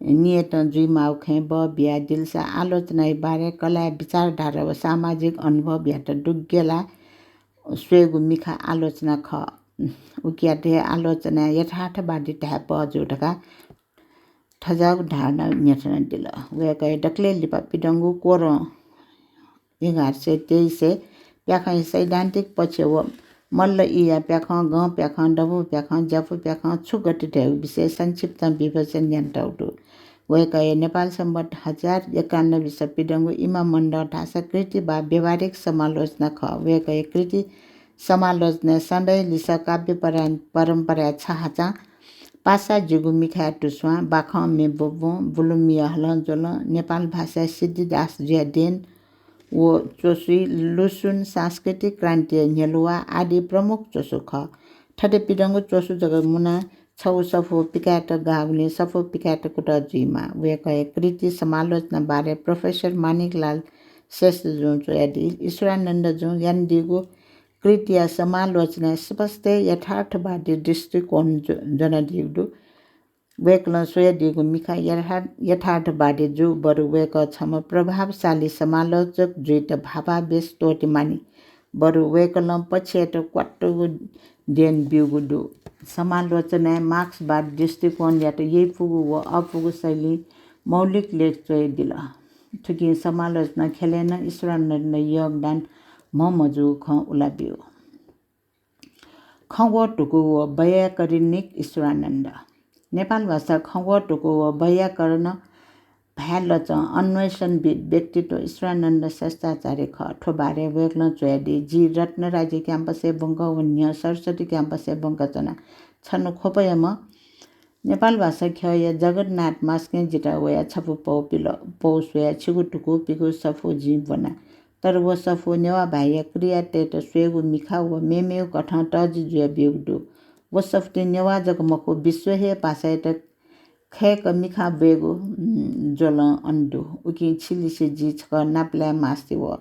नियतं जुइमाःगु खँय् बः बियादिलसा आलोचनाया बारे कलाया विचारधारा व सामाजिक अनुभवयात दुग्यलाः स्वयेगु मिखा आलोचना खः। उकियात हे आलोचनाय् यथार्थवादी धाये बहः जू धकाः थज्याःगु धारणा न्ह्यथनादिल। वय्कःया दकलय् लिपा पिदंगु कोरं एघार सय तेइसय् प्याखंया सैद्धान्तिक पक्ष व मल्ल ईया प्याखं, गं प्याखं, दबू प्याखं, ज्यापू प्याखं छु गथे धयागु विषय संक्षिप्तं विवेचन यानातःगु दु। वय्कःया नेपाल सम्बत हजार एकानब्बे स पिदंगु इमा मण्डल धाःसा कृति वा व्यावहारिक समालोचना खः। वय्कःया कृति समालोचनाय् सधैं लिसः काव्य परा-, परम्पराय् छहाचां पासा जिगु मिखाय् धुस्वां, बाखं मे ब्वब्वं, बुलुमिया हलंज्वलं, नेपाल भाषाय् सिद्धिदास जुया देन व च्वसुइ लुसुन, सांस्कृतिक क्रान्तिया न्ह्यलुवा आदि प्रमुख च्वसु खः। थथे पिदंगु च्वसु जक मुनाः छगू सफू पिकायेत गाःगुलिं सफू पिकायेत कुतः जुइमाः। वय्कःया कृति समालोचना बारे प्रोफेसर माणिकलाल श्रेष्ठजुं च्वयादी। ईश्वरानन्दजुं यानादीगु कृतिया समालोचनाय् स्पष्ट यथार्थवादी दृष्टिकोण ज्व-, ज्वनादीगु दु। वय्कलं स्वयादीगु मिखा यथा-, यथार्थवादी जू, बरु वय्कः छम्ह प्रभावशाली समालोचक जुइत भावावेश त्वःते मानि। बरु वय्कलं पक्षयात क्वातुगु देन ब्यूगु दु। समालोचनाय् मार्क्सवाद दृष्टिकोणयात यइपुगु व अःपुगु शैलीं मौलिक लेख च्वयादिल। थुकिं समालोचना ख्यलय् नं ईश्वरानन्दया योगदान म्हमजूगु खँ उलाब्यू। खँग्वः धुकू व वैयाकरणिक ईश्वरानन्द। नेपाल भाषा खँग्वः धुकू व वैयाकरण भाय्‌लचं अन्वेषणविद् व्यक्तित्व ईश्वरानन्द श्रेष्ठाचार्य खः। थ्व बारे वय्कलं च्वयादी, जि रत्नराज्य क्याम्पसय् ब्वंक व न्ह्यः सरस्वती क्याम्पसय् ब्वंक च्वना। छन्हु ख्वपयाम्ह नेपाल भाषा ख्यःया जगन्नाथ मास्कें जितः वयाः छपु पौ पिल। पौ स्वयाः छिगु धुकू पिकू सफू जिं ब्वना। तर व सफू नेवाः भाय्‌या क्रियातय्‌त स्वयेगु मिखा व मेमेगु कथं तःजि जुयाब्यूगु दु। व सफुतिइ नेवाः जक मखु, विश्व हे भाषायात खय्‌क मिखा ब्वयेगु, उम्, ज्वलं अन दु। उकिं छिलिसे जि छकः नापलाये मास्ति वः।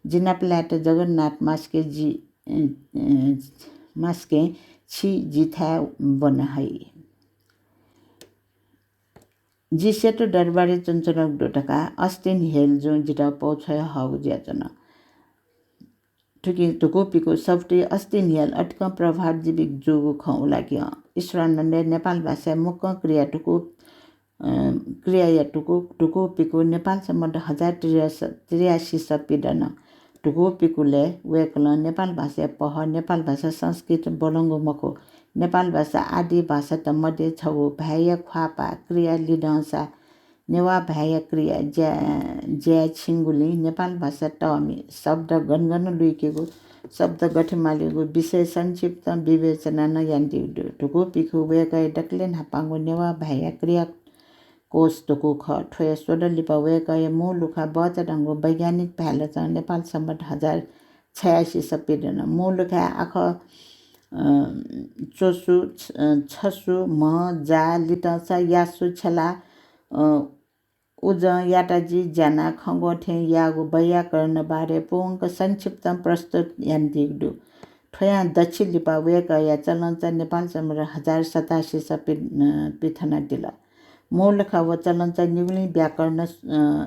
जि नापलायेत जगन्नाथ मास्के जि, उम्, उम्, मास्कें छि जिथाय् ब्वना हइ। जि सेतो दरबारय् च्वनाच्वनागु दु धकाः अस्टिन हेलजुं जितः पौ छ्वया हःगु जुयाच्वन। थुकिं धुकूपिकू सफुति अस्ति न्ह्यः अतिकं प्रभावजीवी जूगु खँ उलाक्यं। ईश्वरानन्दया नेपाल भाषाय् मुक्कं क्रिया धुकू, अ, क्रियाया धुकू, धुकूपिकू नेपाल सम्बत हजार त्रियासी सः पिदन। धुकूपिकूलय् वय्कलं नेपाल भाषाया पहः, नेपाल भाषा संस्कृत ब्वलंगु मखु, नेपाल भाषा आदि भाषात मध्ये छगू, भाय्या ख्वाःपाः, क्रिया लिधंसा, नेवाः भाय्या क्रिया ज्या-, ज्याय् छिंगुलिं नेपाल भाषा तःमि, शब्द गन गन लुइकेगु, शब्द गथे मालीगु विषय संक्षिप्त विवेचना नं यानादीगु दु। धुकूपिकू वय्कःया दकलय् न्हापांगु नेवाः भाय्या क्रिया कोष धुकू खः। थ्वया स्वदँ लिपा वय्कःया मू लुखा बचा धंगु वैज्ञानिक भाय् लचं नेपाल सम्बत हजार छयासी सः पिदन। मू लुखाय् आखः, अ, च्वसु, छ-, अ, छसु, म्ह, जा, लितंसा, यासु, छेला, अ, उजं, याताजी, ज्याना, खँग्वः थें याःगु वैयाकरण बारे पूवंक संक्षिप्तं प्रस्तुत यानादीगु दु। थ्वयां दच्छि लिपा वय्कःया चलंचा नेपाल सम्बत हजार सतासी सः पि-, अ, पिथनादिल। मू लुखा व चलंचा निगुलिं व्याकरण, अ,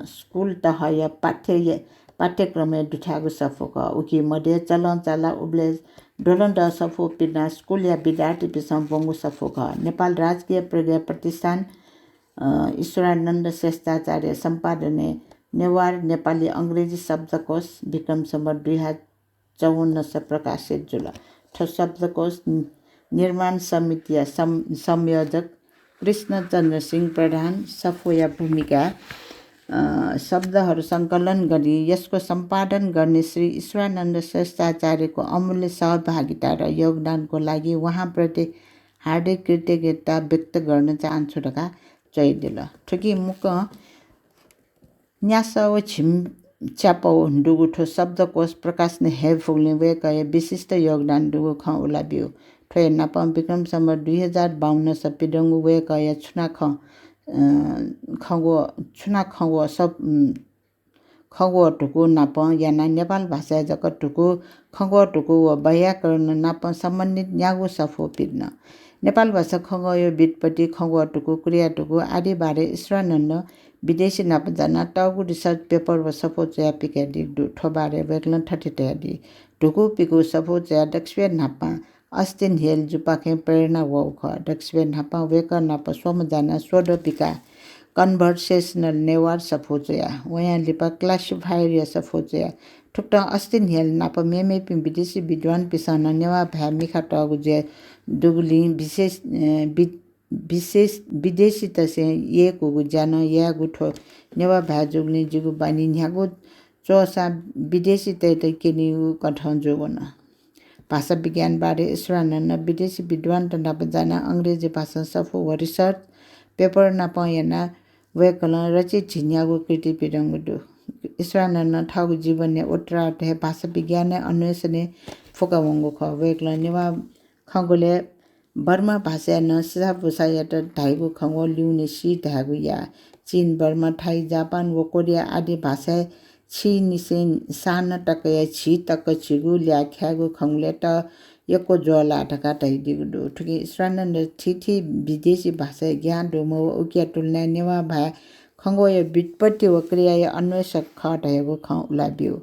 स्कूल तहया पाठ्य-, पाठ्यक्रमय् दुथ्याःगु सफू खः। उकी मध्ये चलंचा ला उबलय् द्वलंदः सफू पिदनाः स्कूलया विद्यार्थीपिन्सं ब्वंगु सफू खः। नेपाल राजकीय प्रज्ञा प्रतिष्ठान, अ, ईश्वरानन्द श्रेष्ठाचार्य सम्पादनय् नेवार नेपाली अंग्रेजी शब्दकोश विक्रम सम्वत दुई हजार चौवन्न सः प्रकाशित जुल। थ्व शब्दकोश नि-, निर्माण समितिया सं-, संयोजक कृष्णचन्द्र सिंह प्रधान सफूया भूमिका, अ, शब्दहरू सङ्कलन गरी यसको सम्पादन गर्ने श्री ईश्वरानन्द श्रेष्ठाचार्यको अमूल्य सहभागिता र योगदानको लागि उहाँप्रति हार्दिक कृतज्ञता व्यक्त गर्न चाहन्छु धकाः च्वयादिल। थुकी मुक्कं न्यासः व झिंच्यापौ दुगु थ्व शब्दकोश प्रकाशन हये फुगुलिं वय्कःया विशिष्ट योगदान दुगु खँ उलाब्यू। थ्वया नापं विक्रम सम्वत दुई हजार बाउन्न सः पिदंगु वय्कःया छुना खँ, अ, खँग्वः, छुना खँग्वः सः, उम्, खँग्वः धुकू नाप यानाः नेपाल भाषाय् जक धुकू, खँग्वः धुकू व वैयाकरण नाप सम्बन्धित न्यागू सफू पिदन। नेपाल भाषा खँग्वःया व्युत्पत्ति, खँग्वः धुकू, क्रिया धुकू आदि बारे ईश्वरानन्द विदेशी नाप जानाः तःगु research paper व सफू च्वयाः पिकयादीगु दु। थ्व बारे वय्कलं थथे धयादी, धुकूपिकू सफू च्वयाः दक्वसिबय् न्हापां अस्टिन हेल जुपाखें प्रेरणा वःगु खः। दक्वसिबय् न्हापां वय्कः नाप स्वम्ह जानाः स्वदँ पिकाः Conversational नेवार सफू च्वया। वयां लिपा classifier या सफू च्वया। थुकथं अस्टिन हेल नाप मेमेपिं विदेशी विद्वानपिन्सं नं नेवाः भाय् मिखा तःगु ज्या दुगुलिं विशेष, अ, वि-, विशेष विदेशीतय्सं यय्कूगु ज्या नं यायेगु थ्व नेवाः भाय् जूगुलिं जिगु बानी न्ह्यागु च्वःसां विदेशीतय्त क्यनीगु कथं जूवन। भाषा विज्ञान बारे ईश्वरानन्द विदेशी विद्वानत नाप जानाः अंग्रेजी भाषां सफू व research paper नाप यानाः वय्कलं रचित झिंन्यागू कृति पिदंगु दु। ईश्वरानन्दं थःगु जीवनया उत्तरार्ध हे भाषा विज्ञानया अन्वेषणय् फुकावंगु खः। वय्कलं नेवाः खँग्वलय् बर्मा भाषाय् नं सिसाबुसायात धाइगु खँग्वः ल्यूने सी धायेगु याः। चीन, बर्मा, थाई, जापान व कोरिया आदि भाषाय् छिनिसें सान्हु तकया झी तक झीगु ल्याः ख्यायेगु खँग्वलय्त यक्व ज्वः लाः धकाः धयादीगु दु। थुकिं ईश्वरानन्दं थीथी विदेशी भाषाया ज्ञान दुम्ह व उकिया तुलनाय् नेवाः भाय् खँग्वःया व्युत्पत्ति व क्रियाया अन्वेषक खः धयागु खँ उलाब्यू।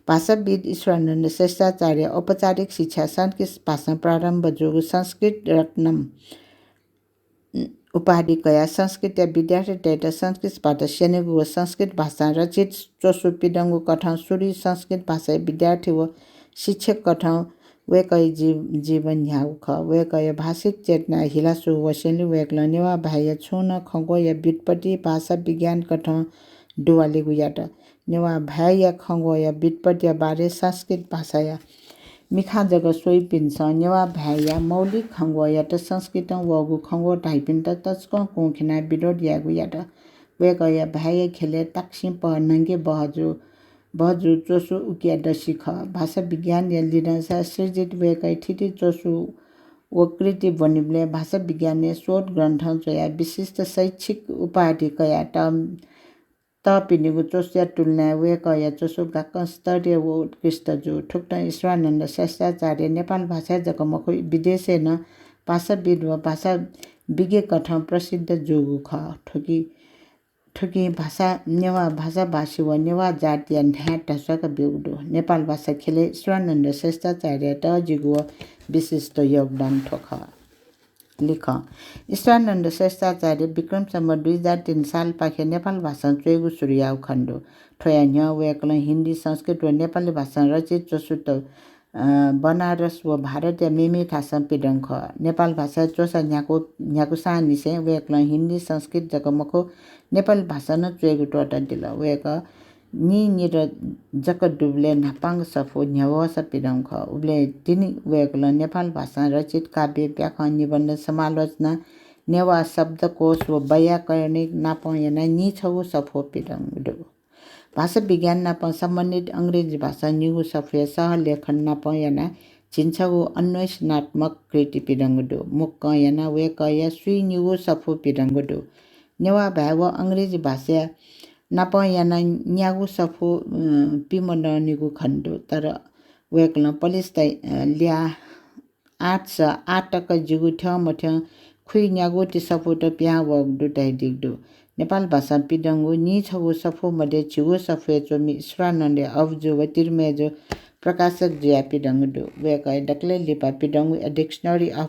भाषाविद् ईश्वरानन्द श्रेष्ठाचार्यया औपचारिक शिक्षा संस्कृत भाषां प्रारम्भ जूगु संस्कृत रत्नम् उपाधि कयाः संस्कृतया विद्यार्थीतय्त संस्कृत भाषा स्यनेगु व संस्कृत भाषां रचित च्वसु पिदंगु कथं सुरुइ संस्कृत भाषाया विद्यार्थी व शिक्षक कथं वय्कःया जी-, जीवन न्ह्यागु खः। वय्कःया भाषिक चेतना हिलासु वसेंलि वय्कलं नेवाः भाय्या छुं नं खँग्वःया व्युत्पत्ति भाषा विज्ञान कथं दुवालेगु यात। नेवाः भाय्या खँग्वःया व्युत्पत्तिया बारे संस्कृत भाषाया मिखां जक स्वइपिन्सं नेवाः भाय्या मौलिक खँग्वःयात संस्कृतं वःगु खँग्वः धाइपिन्त तसकं कुंखिनाः विरोध यायेगु यात। वय्कःया भाय्या ख्यलय् ताक्सिं पहः न्हंके बहःजू, बहःजू च्वसु उकिया दसि खः। भाषा विज्ञानया लिधंसा सृजित वय्कःया थीथी च्वसु व कृति ब्वनीबलय् भाषा विज्ञानय् शोध ग्रन्थं च्वयाः विशिष्ट शैक्षिक उपाधि कयाः त-, तःपिनिगु च्वसुया तुलनाय् वय्कःया च्वसु गाक्कं स्तरीय व उत्कृष्ट जू। थुकथं ईश्वरानन्द श्रेष्ठाचार्य नेपाल भाषाय् जक मखु, विदेशय् नं भाषाविद् व भाषा विज्ञ कथं प्रसिद्ध जूगु खः। थुकी, थुकिं भाषा, नेवाः भाषाभाषी व नेवाः जातिया न्ह्याः धस्वाका ब्यूगु दु। नेपाल भाषा ख्यलय् ईश्वरानन्द श्रेष्ठाचार्यया तःजिगु व विशिष्ट योगदान थ्व खः। लिखं। ईश्वरानन्द श्रेष्ठाचार्य विक्रम सम्वत दुई हजार तीन सालपाखे नेपाल भाषां च्वयेगु सुरु याःगु खनेदु। थ्वया न्ह्यः वय्कलं हिन्दी, संस्कृत व नेपाली भाषां रचित च्वसुत, अ, बनारस व भारतया मेमेथासं पिदंगु खः। नेपाल भाषाय् च्वसा न्ह्याकु, न्ह्याकुसांनिसें वय्कलं हिन्दी, संस्कृत जक मखु, नेपाली भाषां नं च्वयेगु त्वःतादिल। वय्कः नीनिदँ जक दुबलय् न्हापांगु सफू न्ह्यवःसा पिदंगु खः। उबलय् तिनि वय्कलं नेपाल भाषां रचित काव्य, व्याकरण, निबन्ध, समालोचना, नेवाः शब्दकोश व वैयाकरणिक नापं यानाः नीछगू सफू पिदंगु दु। भाषा विज्ञान नाप सम्बन्धित अंग्रेजी भाषां निगू सफूया सहलेखन नापं यानाः झिंछगू अन्वेषणात्मक कृति पिदंगु दु। मुक्कं यानाः वय्कःया स्वीनिगू सफू पिदंगु दु। नेवाः भाय् व अंग्रेजी भाषाया नापं यानाः न्यागू सफू, अ, पिमदनिगु खनेदु। तर वय्कलं पलिस्था, अ, ल्याः आठ सय आठ तक जिगु थ्यंमथ्यं खुइन्यागूति सफूत पिहां वःगु दु धयादीगु दु। नेपाल भाषां पिदंगु नीछगू सफू मध्ये झिगू सफूय् च्वमि ईश्वरानन्दया अबुजु व तिरिमय्जु प्रकाशक जुयाः पिदंगु दु। वय्कःया दकलय् लिपा पिदंगु A Dictionary of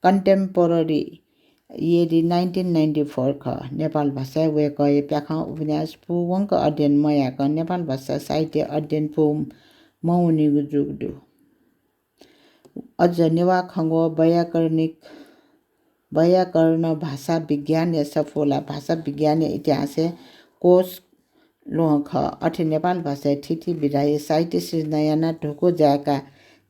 Contemporary Year nineteen ninety four खः। नेपाल भाषाय् वय्कःया प्याखं उपन्यास पूवंक अध्ययन मयाकं नेपाल भाषा साहित्य अध्ययन पूमवनीगु जूगु दु। अझ नेवाः खँग्वः वैयाकरणिक, वैयाकरण भाषा विज्ञानया सफू ला भाषा विज्ञानया इतिहासय् कोस ल्वहं खः। अथे नेपाल भाषाया थीथी विधाया साहित्य सिर्जना यानाः धुकू जाय्का,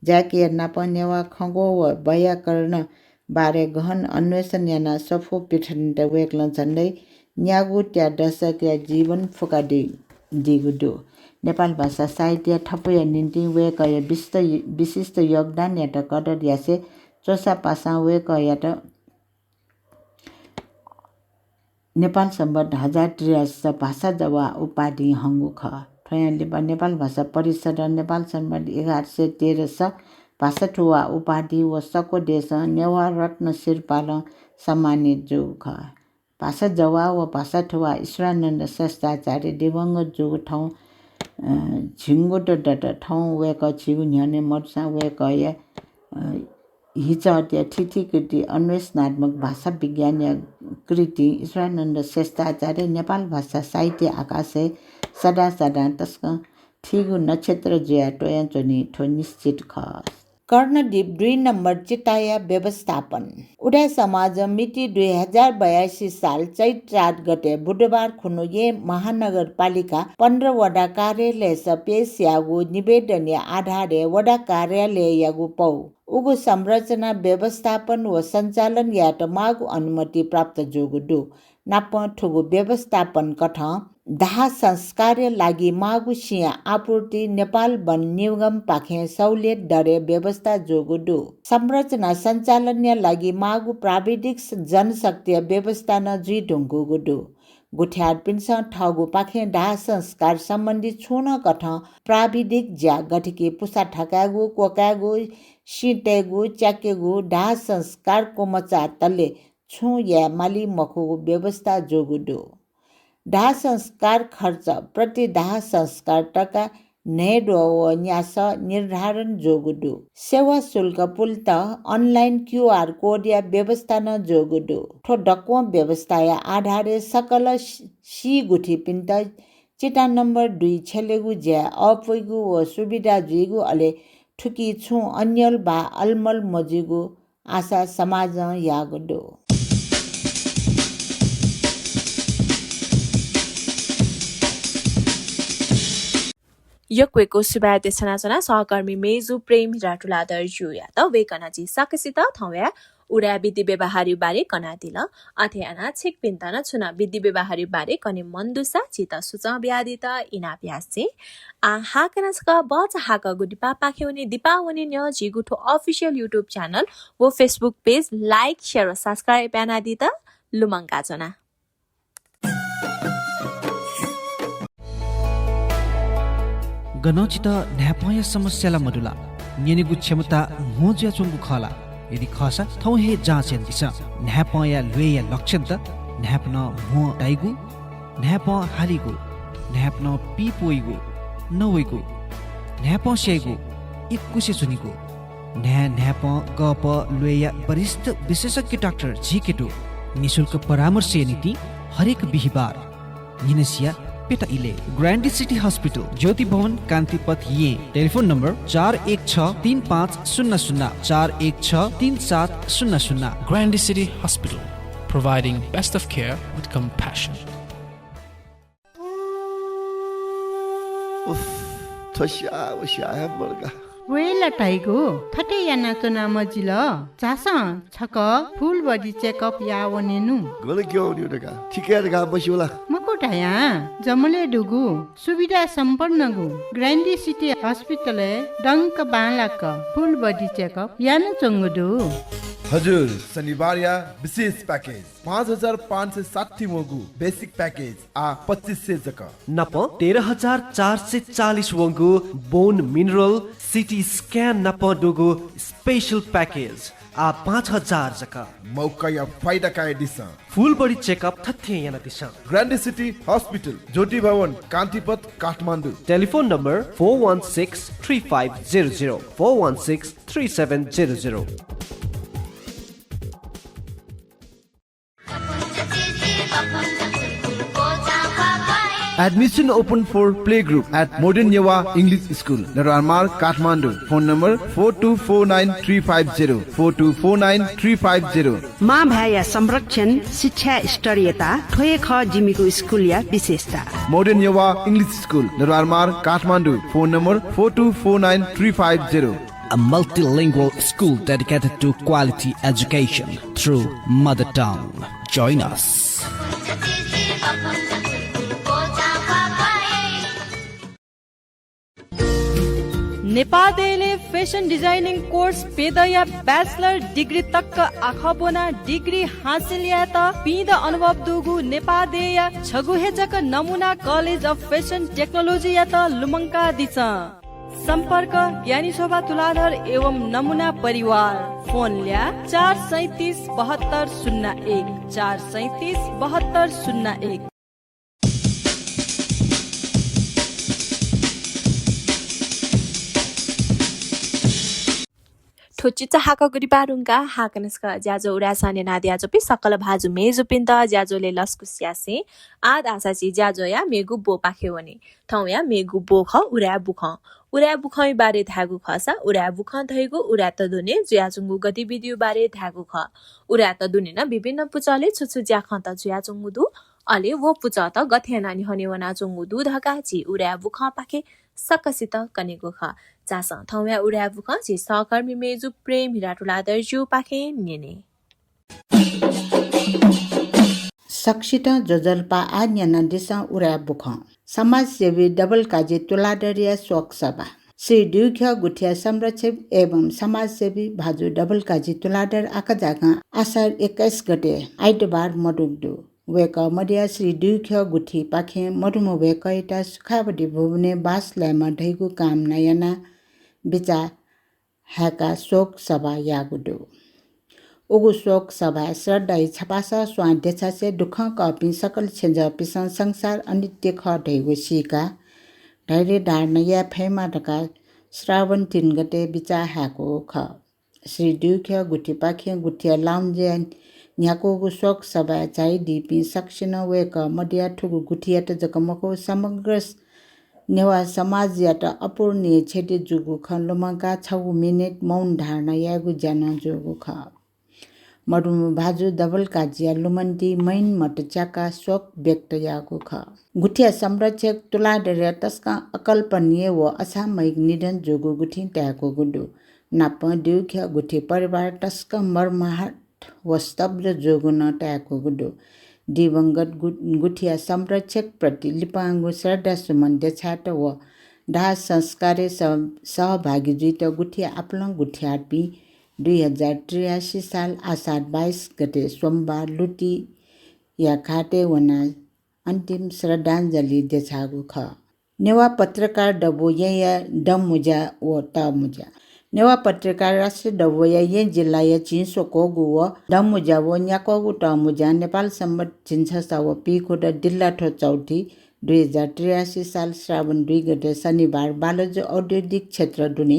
जाय्किया नाप नेवाः खँग्वः व वैयाकरण बारे गहन अन्वेषण यानाः सफू पिथनेत वय्कलं झन्डै न्यागू त्या दशकया जीवन फुकादी, दीगु दु। नेपाल भाषा साहित्यया थपुया निंतिं वय्कःया विशिष्ट, विशिष्ट योगदानयात कदर यासें च्वसापासां वय्कःयात नेपाल सम्बत हजार त्रियासी भाषा जवाः उपाधिं हंगु खः। थ्वयां लिपा नेपाल भाषा परिषदं नेपाल सम्बत एघार सय तेह्र भाषा थुवाः उपाधि व सक्व देशं नेवाः रत्न सिरपालं सम्मानित जूगु खः। भाषा जवाः व भाषा थुवाः ईश्वरानन्द श्रेष्ठाचार्य दिवंगत जूगु थौं, अ, झिंगुत दत। थौं वय्कः झीगु न्ह्यःने मदुसां वय्कःया, अ, हिचःतया थीथी कृति अन्वेषणात्मक भाषा विज्ञानया कृतिं ईश्वरानन्द श्रेष्ठाचार्य नेपाल भाषा साहित्य आकाशय् सदां सदां तसकं थीगु नक्षत्र जुयाः त्वयाच्वनी, थ्व निश्चित खः। कर्णदीप दुई नम्बर चिताया व्यवस्थापन। उदाय् समाजं मिति दुई हजार बयासी साल चैत्र चार गते बुधबार खुन्हु येँ महानगरपालिका पन्ध्र वडा कार्यालयस पेश याःगु निवेदनया आधारय् वडा कार्यालययागु पौ उगु संरचना व्यवस्थापन व सञ्चालन यायेत माःगु अनुमति प्राप्त जूगु दु। नापं थुगु व्यवस्थापन कथं दाह संस्कारया लागि माःगु सिँया आपूर्ति नेपाल वन निगमपाखें सहुलियत दरय् व्यवस्था जूगु दु। संरचना सञ्चालनया लागि माःगु प्राविधिक स-, जनशक्तिया व्यवस्था नं जुइधुंकूगु दु। गुथियारपिन्सं थःगुपाखें दाह संस्कार सम्बन्धी छुं नं कथं प्राविधिक ज्या गथेकि पुसा थकायेगु, क्वकायेगु, सिँ तयेगु, च्याकेगु, दाह संस्कार क्वमचातले छुं याये माली मखुगु व्यवस्था जूगु दु। दाह संस्कार खर्च प्रति दाह संस्कार तका न्हय्द्वः व न्यासः निर्धारण जूगु दु। सेवा शुल्क पुलेत online QR code या व्यवस्था नं जूगु दु। थ्व दक्वं व्यवस्थाया आधारय् सकल सी, सी गुथिपिन्त चिता नम्बर दुई छ्यलेगु ज्याय् अःपुइगु व सुविधा जुइगु, अले थुकी छुं अन्यल वा अलमल मजुइगु आशा समाजं याःगु दु। यक्व यक्व सुभाय् देछानाच्वना सहकर्मी मेजु प्रेम हिरा तुलाधर ज्यूयात। वय्कलं झी सकसित थौंया उदाय् विधि व्यवहारया बारे कनादिल। अथे यानाः छिकपिन्त नं छुं नं विधि व्यवहारया बारे कने मन दुसा झीत सुचं बियादीत इनाप यासें। आः हाकनं छकः भचा हाकःगु दिपापाखे वने, दिपा वने न्ह्यः झीगु थ्व official YouTube channel व Facebook page like, share व subscribe यानादीत लुमंकाच्वना। गनं छितः न्हाय्पंया समस्या ला मदु ला? न्यनेगु क्षमता म्हो जुयाच्वंगु खः ला? यदि खःसा थौं हे जाँच यानादिसँ। न्हाय्पंया ल्वय्या लक्षणत न्हाय्पनं म्हो ताइगु, न्हाय्पं हालीगु, न्हाय्पनं पीप्वइगु, नवइगु, न्हाय्पं स्याइगु, इकुसे च्वनीगु, न्हाय् न्हाय्पं गःपः ल्वय्या वरिष्ठ विशेषज्ञ डाक्टर झीके दु। निशुल्क परामर्शया निंतिं हरेक बिहिबार न्हिनसिया प्यता इलय् ग्रान्डी सिटी हस्पिटल, ज्योति भवन, कान्तिपथ, येँ। टेलिफोन नम्बर चार एक छ तीन पाँच शून्य शून्य, चार एक छ तीन सात शून्य शून्य। Grande City Hospital, providing best of care with compassion. उफ, थ्व स्याः व स्याः हे मदुगु। वय् ला धाइगु, थथे यानाच्वना मजिल। झासँ छकः full body checkup याः वनेनु। गन क्यं वनेगु धकाः, थिकय् धकाः मस्यू ला? मखु धयां, जमलय् दुगु सुविधा सम्पन्नगु ग्रान्डी सिटी हस्पिटलय् दंक बांलाक full body checkup यानाच्वंगु दु। हजुर, शनिबारया विशेष प्याकेज, पाँच हजार पाँच सय साठी वंगु बेसिक प्याकेज आः पच्चिस सय जक। नाप तेह्र हजार चार सय चालिस वंगु बोन मिनरल सिटी स्क्यान नाप दुगु स्पेशल प्याकेज आः पाँच हजार जक। मौकाया फाइदा कयादिसँ। फुल बडी चेकअप थथे यानादिसँ। ग्रान्डी सिटी हस्पिटल, ज्योति भवन, कान्तिपथ, Kathmandu. Telephone number four one six three five zero zero, four one six three seven zero zero। Admission open for playgroup at Modern Newa English School, Daraimar, Kathmandu. Phone number four two four nine three five zero, four two four nine three five zero। मां भाय्‌या संरक्षण, शिक्षा स्तरीयता, थ्व हे खः जिमिगु स्कुलया विशेषता। Modern Newa English School, Daraimar, Kathmandu. Phone number four two four nine three five zero। A multilingual school dedicated to quality education through mother tongue. Join us. नेपाः देय्‌लय् fashion designing course प्यदँया bachelor degree तक आखः ब्वनाः degree हासिल यायेत पीदँ अनुभव दुगु नेपाः देय्‌या छगू हे जक नमुना College of Fashion Technology यात लुमंकादिसँ। सम्पर्क, ज्ञानी शोभा तुलाधर एवं नमुना परिवार। फोन ल्याः, चार सैँतिस बहत्तर शून्य एक, चार सैँतिस बहत्तर शून्य एक। थ्व चिचाहाकःगु दिपा धुंकाः हाकनं छकः ज्याझ्वः उदाय् सः न्यनादियाच्वंपिं सकल भाजु मय्‌जुपिन्त ज्याझ्वलय् लसकुस यासें आः धाःसा झी ज्याझ्वःया मेगु ब्वपाखे वने। थौंया मेगु ब्व खः उदाय् बुखँ। उदाय् बुखँया बारे धायेगु खःसा उदाय् बुखँ धइगु उदाय्‌त दुने जुयाच्वंगु गतिविधिया बारे धायेगु खः। उदाय्‌त दुने नं विभिन्न पुचलय् छु छु ज्याखँत जुयाच्वंगु दु, अले व पुचःत गथे यानाः न्ह्यःने वनाच्वंगु दु धकाः झी उदाय् बुखँपाखें सकसितं कनेगु खः। झासँ थौंया उदाय् बुखँ झी सहकर्मी मय्‌जु प्रेम हिरा तुलाधरजुपाखें न्यने। सकसितं ज्वजलपा, आः न्यनादिसँ उदाय् बुखँ। समाजसेवी डबल काजी तुलाधरया शोक सभा। श्री दुईख्यः गुथिया संरक्षक एवं समाजसेवी भाजु डबल काजी तुलाधर आकाझाकां असार एक्काइस गते आइतबार मदुगु दु। वय्‌कः मदयाः श्री दुईख्यः गुथिपाखें मदुम्ह वय्‌कःयात सुखावती भुवनय् बास लायेमा धइगु कामना यानाः बिचाः हाय्‌काः शोक सभा याःगु दु। उगु शोक सभाय् श्रद्धाया छपासं स्वां देछासे दुःखं कःपिं सकल छेँजःपिन्सं संसार अनित्य खः धइगु सीकाः धैर्य धारण याये फयेमा धकाः श्रावण तीन गते बिचाः हाय्‌कूगु खः। श्री दुईख्यः गुथिपाखें गुथिया lounge-य् न्ह्याकूगु शोक सभाय् झायादीपिं सकसिनं वय्‌कः मदयाः थुगु गुथियात जक मखु, समग्र नेवाः समाजयात अपूरणीय क्षति जूगु खँ लुमंकाः छगू मिनेट मौन धारणा यायेगु ज्या नं जूगु खः। मदुम्ह भाजु डबल काजीया लुमन्तिइ मैनमत च्याकाः शोक व्यक्त याःगु खः। गुथिया संरक्षक तुलाधरया तसकं अकल्पनीय व असामयिक निधन जूगु गुथिं ताय्‌कूगु दु। नापं दुईख्यः गुथि परिवार तसकं मर्माहत व स्तब्ध जूगु नं ताय्‌कूगु दु। दिवंगत गु-, गुथिया संरक्षकप्रति लिपांगु श्रद्धासुमन देछायेत व दाह संस्कारय् सह-, सहभागी जुइत गुथिया आपालं गुथियारपिं दुई हजार त्रियासी साल आषाढ बाइस गते सोमबार लुतिया घाटय् वनाः अन्तिम श्रद्धाञ्जली देछाःगु खः। नेवाः पत्रकार दबू येँया दँमुँज्या व तःमुँज्या। नेवाः पत्रकार राष्ट्रिय दबूया येँ जिल्लाया झिंस्वक्वःगु व दँमुँज्या व न्याक्वःगु तःमुँज्यां नेपाल संवत् झिंछसः व पीखुदँ दिल्लाथ्व चौथि दुई हजार त्रियासी साल श्रावण दुई गते शनिबार बालाजु औद्योगिक क्षेत्र दुने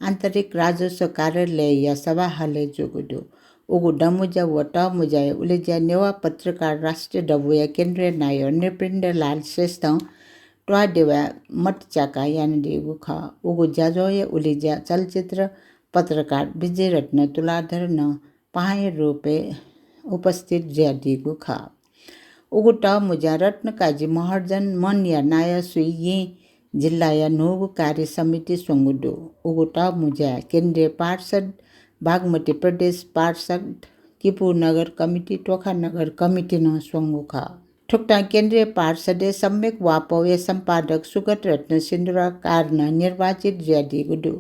आन्तरिक राजस्व कार्यालयया सभा हलय् जूगु दु। उगु दँमुँज्या व तःमुँज्याया उलेज्या नेवाः पत्रकार राष्ट्रिय दबूया केन्द्रीय नायः नृपेन्द्रलाल श्रेष्ठं त्वाःदेवाय् मत च्याकाः यानादीगु खः। उगु ज्याझ्वःया उलेज्या चलचित्र पत्रकार विजयरत्न तुलाधर नं पाहांया रूपय् उपस्थित जुयादीगु खः। उगु तःमुँज्या रत्नकाजी महर्जन मनया नायःसुइ येँ जिल्लाया न्हूगु कार्य समिति स्वंगु दु। उगु तःमुँज्याय् केन्द्रीय पार्षद, बागमती प्रदेश पार्षद, किपू नगर कमिटी, तोखा नगर कमिटी नं स्वंगु खः। थुकथं केन्द्रीय पार्षदय् सम्यक वाःपौया सम्पादक सुगत रत्न सिन्दुराकार नं निर्वाचित जुयादीगु दु।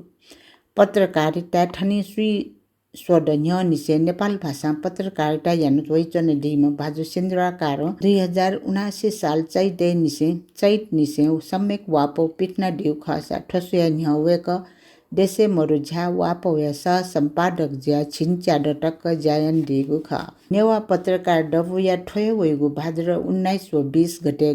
पत्रकारिताय् थनिं स्वीस्वदँ न्ह्यःनिसें नेपाल भाषां पत्रकारिता याना वइच्वनादीम्ह भाजु सिन्दुराकारं दुई हजार उनासी साल चैतय् निसें, चैत निसें सम्यक वाःपौ पिथनादीगु खःसा थ्व स्वया न्ह्यः वय्कः देशय् मरु झ्याः वाःपौया सह सम्पादक जुयाः झिंच्यादँ तक ज्या यानादीगु खः। नेवाः पत्रकार दबूया थ्व हे वइगु भाद्र उन्नाइस व बीस गते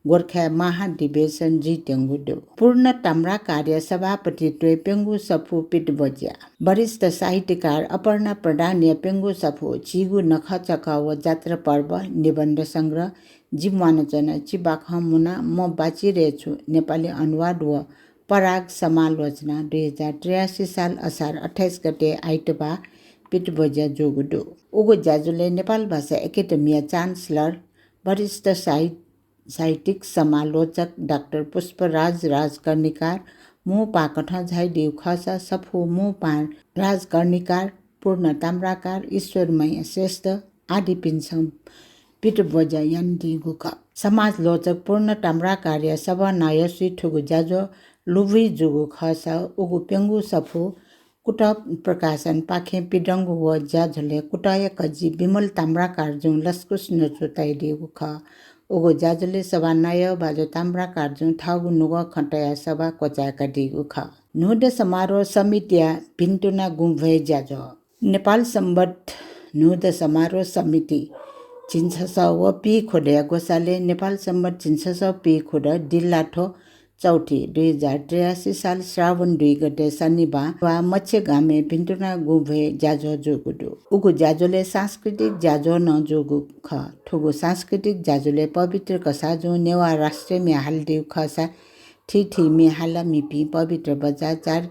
गोर्खाय् महाधिवेशन जुइत्यंगु दु। पूर्ण ताम्राकारया सभापतित्वय् प्यंगू सफू पितब्वज्या, वरिष्ठ साहित्यकार अपर्णा प्रधानया प्यंगू सफू झीगु नखःचखः व जात्रा पर्व, निबन्ध संग्रह, जि म्वानाच्वना, चि बाखं मुना, म बाचिरय् छु, नेपाली अनुवाद व पराग समालोचना दुई हजार त्रियासी साल असार अट्ठाइस गते आइतबाः पितब्वज्या जूगु दु। उगु ज्याझ्वलय् नेपाल भाषा एकेडेमीया चान्सलर, वरिष्ठ साहित्य साहित्यिक समालोचक डाक्टर पुष्पराज राजकर्णिकार मू पाकथं झायादीगु खःसा सफू मू पाहां राजकर्णिकार, पूर्ण ताम्राकार, ईश्वरमैया श्रेष्ठ आदिपिन्सं पितब्वज्या यानादीगु खः। समालोचक पूर्ण ताम्राकारया सभानायःसुइ थुगु ज्याझ्वः लुभुइ जूगु खःसा उगु प्यंगू सफू कुतः प्रकाशनपाखें पिदंगु व ज्याझ्वलय् कुतःया कजि विमल ताम्राकारजुं लसकुस न्वचु तयादीगु खः। उगु ज्याझ्वलय् सभानायः भाजु ताम्राकारजुं थःगु नुगः खँ तयाः सभा क्वचाय्कादीगु खः। न्हूदँ समारोह समितिया भिन्तुना गुँभ्वय् ज्याझ्वः। नेपाल संवत् न्हूदँ समारोह समिति झिंछसः व पीखुदँया ग्वसालय् नेपाल संवत् झिंछसः पीखुदँ दिल्लाथ्व चौथि दुई हजार त्रियासी साल श्रावण दुई गते शनिबाः वा मच्छेगामय् भिन्तुना गुँभ्वय् ज्याझ्वः जूगु दु। उगु ज्याझ्वलय् सांस्कृतिक ज्याझ्वः नं जूगु खः। थुगु सांस्कृतिक ज्याझ्वलय् पवित्र कसाःजुं नेवाः राष्ट्रिय म्ये हालादीगु खःसा थीथी म्ये हालामिपिं पवित्र बज्राचार्य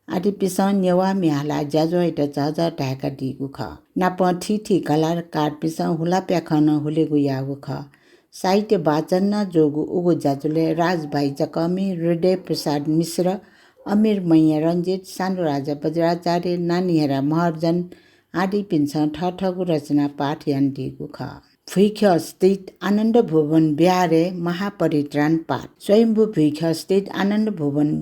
आदिपिसं नेवाः म्ये हालाः ज्याझ्वःयात झःझः धाय्कादीगु खः। नापं थीथी कलाकारपिसं हुलाप्याखं नं हुलेगु याःगु खः। साहित्य वाचन नं जूगु उगु ज्याझ्वलय् राजभाइ जकःमि, हृदय प्रसाद मिश्र, अमीरमैया रंजित, सानुराजा बज्राचार्य, नानीहेरा महर्जन आदिपिन्सं थःथःगु रचना पाठ यानादीगु खः। भुइख्यः स्थित आनन्द भुवन विहारय् महापरित्राण पाठ। स्वयम्भू भुइख्यः स्थित आनन्द भुवन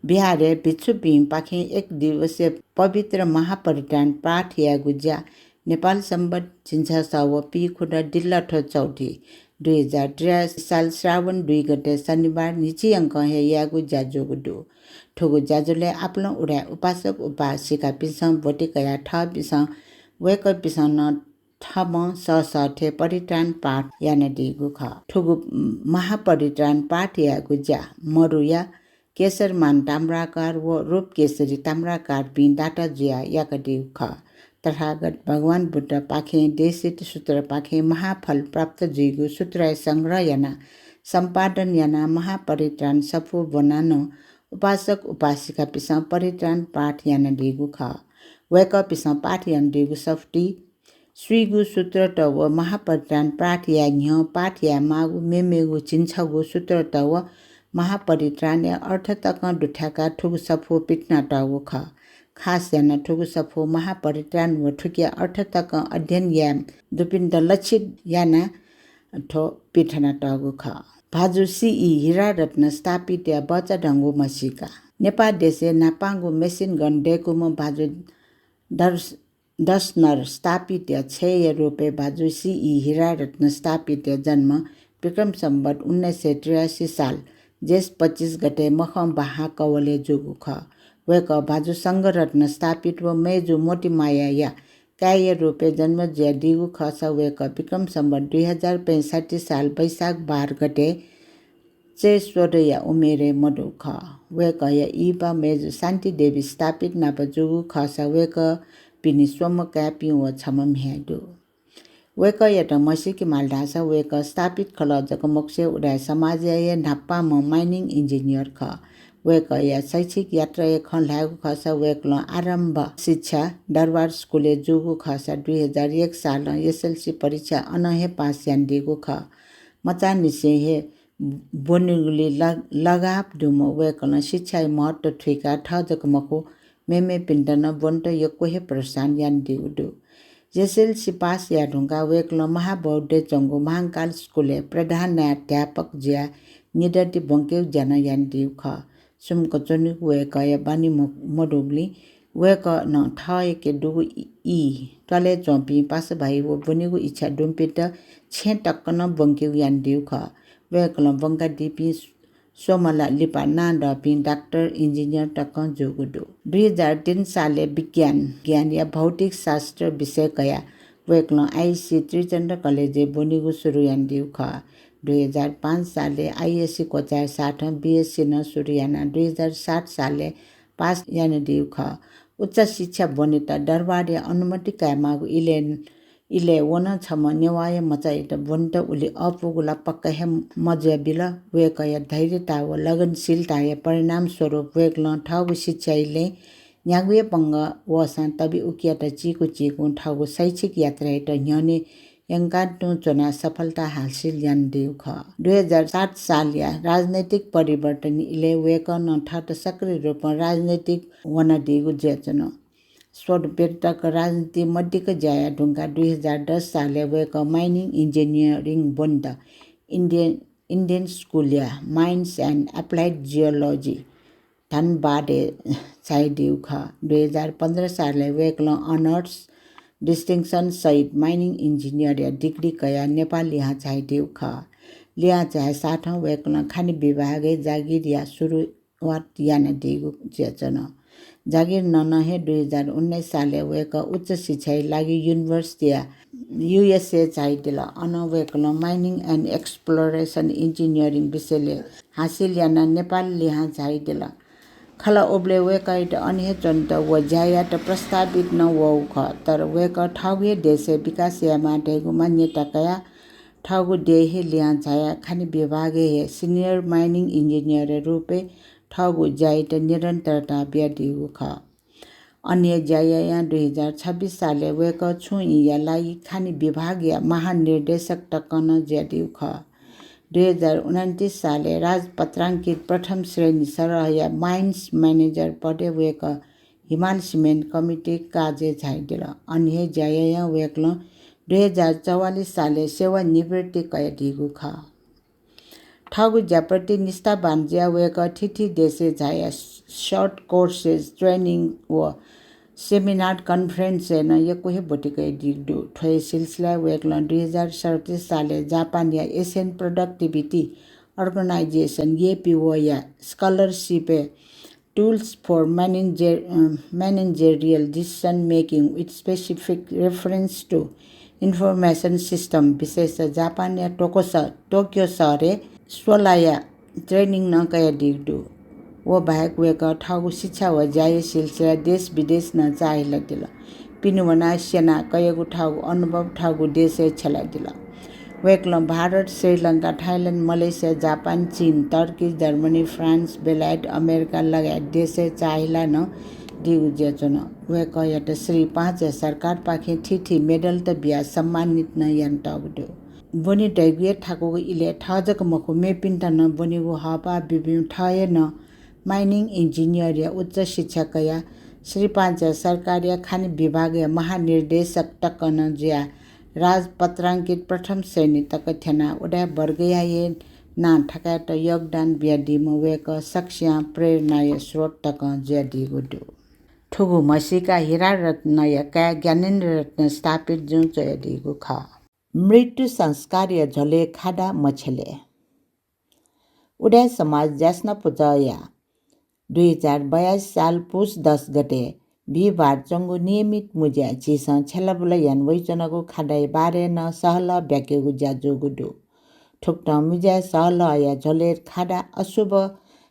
विहारय् भिक्षुपिंपाखें एक दिवसीय पवित्र महापरित्राण पाठ यायेगु ज्या नेपाल संवत् झिंछसः व पीखुदँ दिल्लाथ्व चौथि दुई हजार त्रियासी साल श्रावण दुई गते शनिबार न्हिचियंकं हे यायेगु ज्या जूगु दु। थुगु ज्याझ्वलय् आपालं उदाय् उपासक उपासिकापिन्सं ब्वति कयाः थःपिन्सं वय्कःपिन्सं नं थःम्हं सःसः थें परित्राण पाठ यानादीगु खः। थुगु महापरित्राण पाठ यायेगु ज्या मरुया केशरमान ताम्राकार व रूपकेशरी ताम्राकारपिं दाता जुयाः याकादीगु खः। तथागत भगवान बुद्धपाखें देशित सूत्रपाखें महाफल प्राप्त जुइगु सूत्रया संग्रह यानाः सम्पादन यानाः महापरित्राण सफू ब्वनाः नं उपासक उपासिकापिन्सं परित्राण पाठ यानादीगु खः। वय्कःपिन्सं पाठ यानादीगु सफुति स्वीगू सूत्रत व महापरित्राण पाठ याये न्ह्यः पाठ यायेमाःगु मेमेगु झिंछगू सूत्रत व महापरित्राणया अर्थ तकं दुथ्याकाः थुगु सफू पिथनातःगु खः। खास यानाः थुगु सफू महापरित्राण व थुकिया अर्थ तकं अध्ययन याये दुपिन्त लक्षित यानाः थ्व पिथनातःगु खः। भाजु सी ई हिरारत्न स्थापितया बचाधंगु म्हसीका। नेपाः देशय् न्हापांगु मेसिन गन दय्कूम्ह भाजु दर्श दसनर स्थापितया छय्‌या रूपय् भाजु सी ई हिरारत्न स्थापितया जन्म विक्रम संवत् उन्नाइस सय त्रियासी साल जेष्ठ पच्चिस गते मखं बाहां कवलय् जूगु खः। वय्‌कः भाजु संघरत्न स्थापित व मय्‌जु मोतिमायाया काय्‌या रूपय् जन्म जुयादीगु खःसा वय्‌कः विक्रम सम्वत दुई हजार पैंसठ्ठी साल वैशाख बाह्र गते चय्‌स्वदँया उमेरय् मदु खः। वय्‌कःया इहिपा मय्‌जु शान्ति देवी स्थापित नाप जूगु खःसा वय्‌कःपिनि स्वम्ह काय्‌पिं व छम्ह म्ह्याय् दु। वय्‌कःयात म्हसीके माल धाःसा वय्‌कः स्थापित खलः जक मखुसे उदाय् समाजया हे न्हापांम्ह mining engineer खः। वय्‌कःया शैक्षिक यात्राया खँ ल्हायेगु खःसा वय्‌कलं आरम्भ शिक्षा दरबार स्कुलय् जूगु खःसा दुई हजार एक सालं एसएलसी परीक्षा अनं हे पास यानादीगु खः। मचांनिसें हे ब्वनेगुलिइ ल-, लगाव दुम्ह वय्‌कलं शिक्षाया महत्त्व थुइकाः थः जक मखु, मेमेपिन्त नं ब्वनेत यक्व हे प्रोत्साहन यानादीगु दु। एसएलसी पास याये धुंकाः वय्‌कलं महाबौद्धय् च्वंगु महांकाल स्कुलय् प्रधानाध्यापक जुयाः निदँति ब्वंकेगु ज्या नं यानादीगु खः। सुम्क च्वनीगु वय्‌कःया बानी म-, मदुगुलिं वय्‌कलं थःके दुगु ई, ई त्वालय् च्वंपिं पासाभाइ व ब्वनेगु इच्छा दुम्हपिन्त छेँ तक नं ब्वंकेगु यानादीगु खः। वय्‌कलं ब्वंकादीपिं स्वम्ह ला लिपा नां दःपिं डाक्टर, इन्जिनियर तकं जूगु दु। दुई हजार तीन सालय् विज्ञान, ज्ञानया भौतिक शास्त्र विषय कयाः वय्‌कलं आइएससी त्रिचन्द्र कलेजय् ब्वनेगु सुरु यानादीगु खः। दुई हजार पाँच सालय् आइएससी क्वचाय् साथं बिएससी नं सुरु यानाः दुई हजार सात सालय् पास यानादीगु खः। उच्च शिक्षा ब्वनेत दरबारया अनुमति कायेमाःगु इलय्, इलय् व नं छम्ह नेवाःया मचायात ब्वनेत उलि अःपुगु ला पक्का हे मजुयाबिल। वय्‌कःया धैर्यता व लगनशीलताया परिणामस्वरूप वय्‌कलं थःगु शिक्षाया लँय् न्यागू हे पंगः वःसां तबि उकियात चीकु चीकुं थःगु शैक्षिक यात्रायात न्ह्यःने यंकाः तुं च्वनाः सफलता हासिल यानादीगु खः। दुई हजार सात सालया राजनैतिक परिवर्तन इलय् वय्‌कलं थःत सक्रिय रूपं राजनैतिक वनादीगु जुयाच्वन। स्वदँ प्यदँ तक राजनीति मदिक्क ज्या याये धुंकाः दुई हजार दस सालय् वय्‌कः mining engineering ब्वनेत Indian, Indian School of Mines and Applied Geology धनबादय् झायादीगु खः। दुई हजार पन्ध्र सालय् वय्‌कलं honours distinction सहित mining engineer या degree कयाः नेपाल लिहां झायादीगु खः। लिहां झाये साथं वय्‌कलं खानी विभागय् जागिरया सुरुवात यानादीगु जुयाच्वन। जागिर नं नं हे दुई हजार उन्नाइस सालय् वय्‌कः उच्च शिक्षाया लागि university या USA झायादिल। अन वय्‌कलं mining and exploration engineering विषयलय् हासिल यानाः नेपाल लिहां झायादिल। खला उबलय् वय्‌कःयात अन हे च्वनेत व ज्या यायेत प्रस्तावित नं वःगु खः, तर वय्‌कः थःगु हे देशय् विकास यायेमाः धयागु मान्यता कयाः थःगु देय् हे लिहां झायाः खानी विभागय् हे senior mining engineer या रूपय् थःगु ज्यायात निरन्तरता बियादीगु खः। अन हे ज्या यायां दुई हजार छब्बिस सालय् वय्‌कः छुं ईया लागि खानी विभागया महानिर्देशक तकं नं जुयादीगु खः। दुई हजार उनन्तिस सालय् राजपत्रांकित प्रथम श्रेणी सरहया mines manager पदय् वय्‌कः हिमाल सिमेन्ट कमिटी काजय् झायादिल। अन हे ज्या यायां वय्‌कलं दुई हजार चौवालिस सालय् सेवानिवृत्ति कयादीगु खः। थःगु ज्याप्रति निष्ठावान जुयाः वय्‌कः थीथी देशय् झायाः short courses, training व seminar, conference य् नं यक्व हे ब्वति कयादीगु दु। थ्व हे सिलसिलाय् वय्‌कलं दुई हजार सैँतिस सालय् जापानया Asian Productivity Organization, एपीओ या scholarship य् Tools for Manager-, a, Managerial Decision Making with Specific Reference to Information System विषयस जापानया टोकोस-, टोकियो शहरय् स्वलाया training नं कयादीगु दु। व बाहेक वय्‌कः थःगु शिक्षा व ज्याया सिलसिलाय् देश विदेश नं चाःहिलादिल। पिने वनाः स्यनाः कयागु थःगु अनुभव थःगु देशय् छ्यलादिल। वय्‌कलं भारत, श्रीलंका, थाइल्याण्ड, मलेसिया, जापान, चीन, टर्की, जर्मनी, फ्रान्स, बेलायत, अमेरिका लगायत देशय् चाःहिला नं दीगु जुयाच्वन। वय्‌कःयात श्री पाँचया सरकारपाखें थीथी मेडलत बियाः सम्मानित नं यानातःगु दु। ब्वने दइगु हे थाकुगु इलय् थः जक मखु, मेपिन्त नं ब्वनेगु हःपाः ब्यूब्यूं थः हे नं mining engineer या उच्च शिक्षा कयाः श्री पाँचया सरकारया खानी विभागया महानिर्देशक तकं नं जुयाः राजपत्रांकित प्रथम श्रेणी तक थ्यनाः उदाय् वर्गया हे नां थकायेत योगदान बियादीम्ह वय्‌कः सकसियां प्रेरणाया स्रोत तकं जुयादीगु दु। थुगु म्हसीका हीरारत्नया काय् ज्ञानेन्द्ररत्न स्थापित जुं च्वयादीगु खः। मृत्यु संस्कारया झ्वलय् खादा मछ्यले। उदाय् समाज ज्यासना पुचःया दुई हजार बयासी साल पुस दस गते बिहिबार च्वंगु नियमित मुँज्याय् झीसं छ्यलाबुला याना वइच्वनागु खादाया बारे नं सहलह ब्याकेगु ज्या जूगु दु। थुकथं मुँज्याय् सहलहया झ्वलय् खादा अशुभ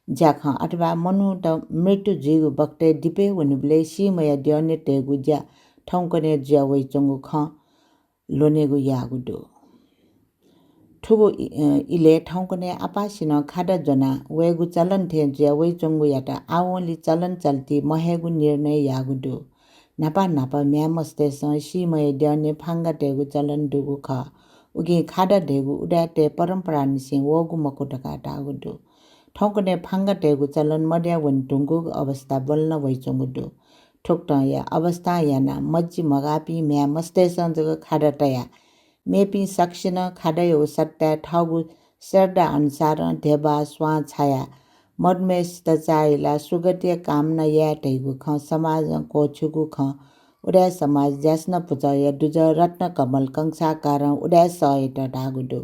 ज्याखँ अथवा मनूत मृत्यु जुइगु बखतय् दिपय् वनीबलय् सीम्हया द्यःने तयेगु ज्या थौंकन्हय् जुया वइच्वंगु खँ ल्वनेगु याःगु दु। थुगु इ-, अ, इलय् थौंकन्हय् आपासिनं खादा ज्वना वयेगु चलन थें जुया वइच्वंगुयात आवंलि चलन चल्ति महयेगु निर्णय याःगु दु। न्हापा न्हापा म्ह्याय् मस्तय्सं सीम्हया द्यःने फांगा तयेगु चलन दुगु खः। उकिं खादा धयागु उदाय्‌तय् परम्परांनिसें वःगु मखु धकाः धाःगु दु। थौंकन्हय् फांगा तयेगु चलन मदया वने धुंकूगु अवस्था ब्वलना वइच्वंगु दु। थुकथंया अवस्थां यानाः मजि मगाःपिं म्ह्याय् मस्तय्सं जक खादा तयाः मेपिं सकसिनं खादायागु सट्टाय् थःगु श्रद्धा अनुसारं ध्यबा, स्वां छायाः मदुम्हय्सित चाःहिलाः सुगतिया कामना याये धइगु खँ समाजं क्वःछिउगु खँ उदाय् समाज ज्यासना पुचःया दुजः रत्नकमल कंसाकारं उदाय् सःयात धाःगु दु।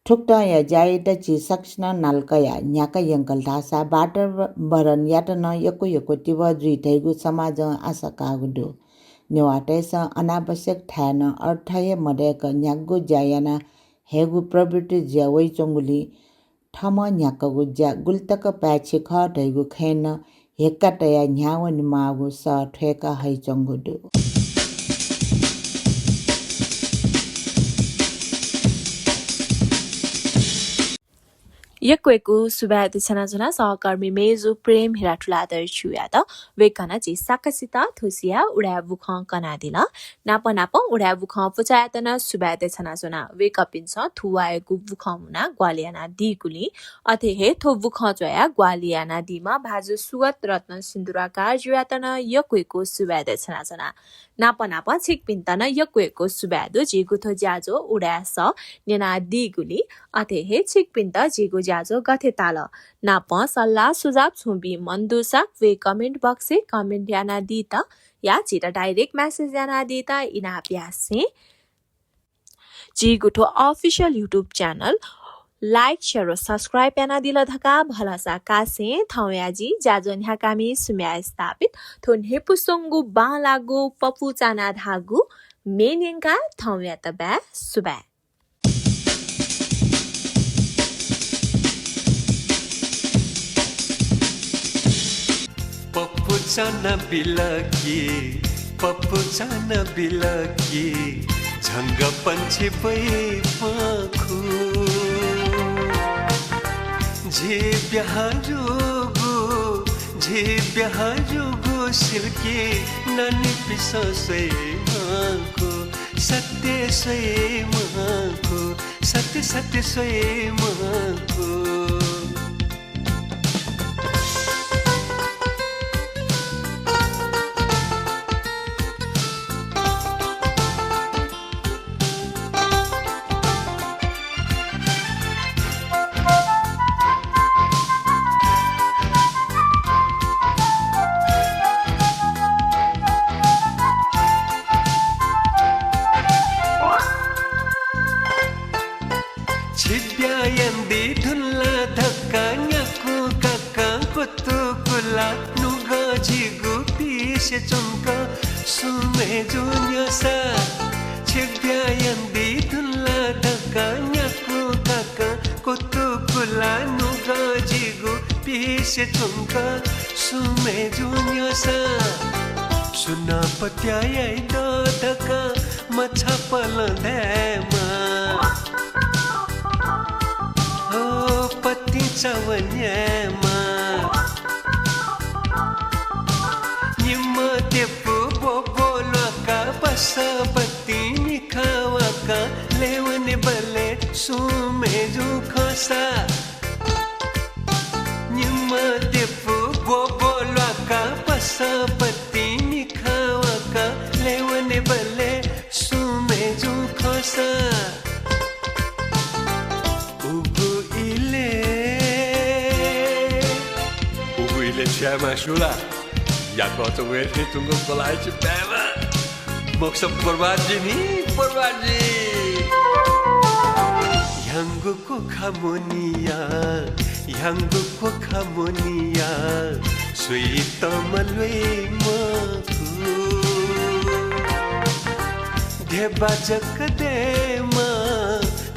थुकथंया ज्यायात झी सकसिनं नाला कयाः न्ह्याका यंकल धाःसा वातावरणयात नं यक्व यक्व तिबः जुइ धइगु समाजं आशा काःगु दु। नेवाःतय्सं अनावश्यक थाय् नं अर्थ हे मदय्क न्ह्यागु ज्या याना हयेगु प्रवृत्ति जुया वइच्वंगुलिं थःम्हं न्ह्याकागु ज्या गुलितक पाय्छि खः धइगु खँय् नं हेक्का तयाः न्ह्यावनेमाःगु सः थ्वय्का हइच्वंगु दु। यक्व यक्व सुभाय् देछानाच्वना सहकर्मी मेजु प्रेम हिरा तुलाधरजुयात। वय्कलं झी सकसित थुसिया उदाय् बुखँ कनादिल। नाप नापं उदाय् बुखँ पुचःयात नं सुभाय् देछानाच्वना। वय्कःपिन्सं थुवाःयागु बुखँ मुनाः ग्वाहालि यानादीगुलिं, अथे हे थ्व बुखँ च्वयाः ग्वाहालि यानादीम्ह भाजु सुगत रत्न सिन्दुराकारजुयात नं यक्व यक्व सुभाय् देछानाच्वना। नाप नापं छिकपिन्त नं यक्व यक्व सुभाय् दु, झीगु थ्व ज्याझ्वः उदाय् सः न्यनादीगुलिं। अथे हे छिकपिन्त झीगु ज्याझ्वः गथे ताल नापं सल्लाह सुझाव छुं बी मन दुसा व comment box-य् comment यानादीत या झीत direct message यानादीत इनाप यासें झीगु थ्व official YouTube channel like, share व subscribe यानादिल धकाः भलसा कासें थौंया जि ज्याझ्वः न्ह्याकामि सुम्या स्थापित थ्व न्ह्यइपुसे च्वंगु बांलाःगु पपु चाना धाःगु म्ये न्यंकाः थौंयात बाय्, सुभाय्। पपु चाना बिल कि, पपु चाना बिल कि, झंगःपंक्षी ब्वइ पंखु। झी ब्याहा जूगु, झी ब्याहा जूगु सिल कि, नानीपिसं स्वइ मंखु, सत्य स्वइ मंखु, सत्य सत्य स्वइ मंखु। छिब्या यानादी धुन ला धकाः न्याकू काकां कुतुकुला नुगः झीगु पिसे च्वंक सुम्हय्जु न्यंसा। छिब्या यानादी धुन ला धकाः न्याकू काकां कुतुकुला नुगः झीगु पिसे च्वंक सुम्हय्जु न्यंसा। सुनां पत्याः याइ दु धकाः मछापलं धायेमा। हो पतिंचा वनेमा। निम्ह द्यपु ब्वब्वलुवाकाः पासापिं मिखा वाकाः लय् वनेबलय् सुम्हय्जु खंसा। निम्ह द्यपु ब्वब्वलुवाकाः पासापिं मिखा वाकाः लय् वनेबलय् सुम्हय्जु खंसा। उगु इलय्, उगु इलय् छु यायेमाः स्यू ला? याकःचा वये थें च्वंगु कलाःछि बायेमा। मखुसा बर्बाद जुइ नि, बर्बाद जुइ। ह्याउँगु कोखा मोनिया, ह्याउँगु कोखा मोनिया, स्वइतमा ल्वय् मखु। ध्यबा जक दयेमा,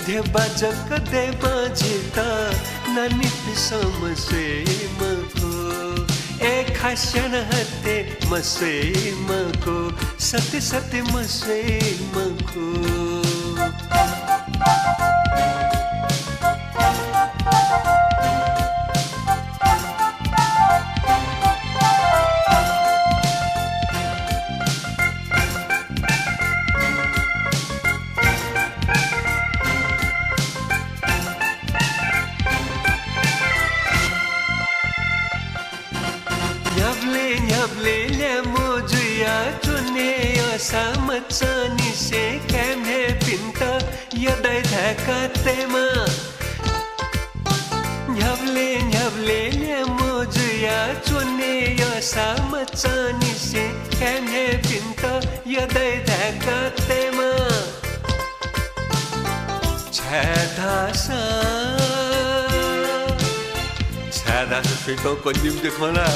ध्यबा जक दयेमा जितः नानीपिसं मस्वये मखु। ए खास्यान हते मस्वये मखु, सत्य सत्य मस्वये मखु। न्ह्याबलें न्ह्याबलें ल्याय्म्ह जुयाच्वने यःसा मचांनिसें काय् म्ह्याय्‌पिन्त यदाइ धाय्‌का तयेमा। न्ह्याबलें न्ह्याबलें ल्याय्म्ह जुयाच्वने यःसा मचांनिसें काय् म्ह्याय्‌पिन्त यदाइ धाय्‌का तयेमा। छाय्‌धाःसा, छाय्‌धाःसा स्वइतं कन्यम्ह खः ला।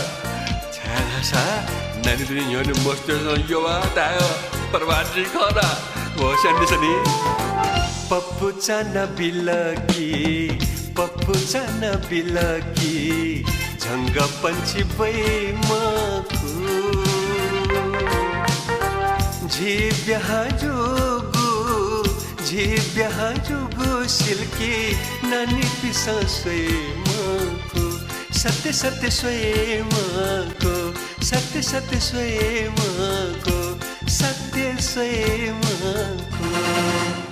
छाय्‌धाःसा नानीतुनि न्ह्यःने मस्वतय्‌सं यःवाः धाये प्रभात जुइ खः ला। होश यानादिसँ नि। पपुचा नं बिल कि, पपुचा नं बिल कि, झंगःपंछि ब्वइ मखु। झी ब्याहा जूगु, झी ब्याहा जूगु सिल कि नानीपिसं स्वये मखु। सत्य सत्य स्वये मखु, सत्य सत्य स्वये मखु, सत्य स्वये मखु।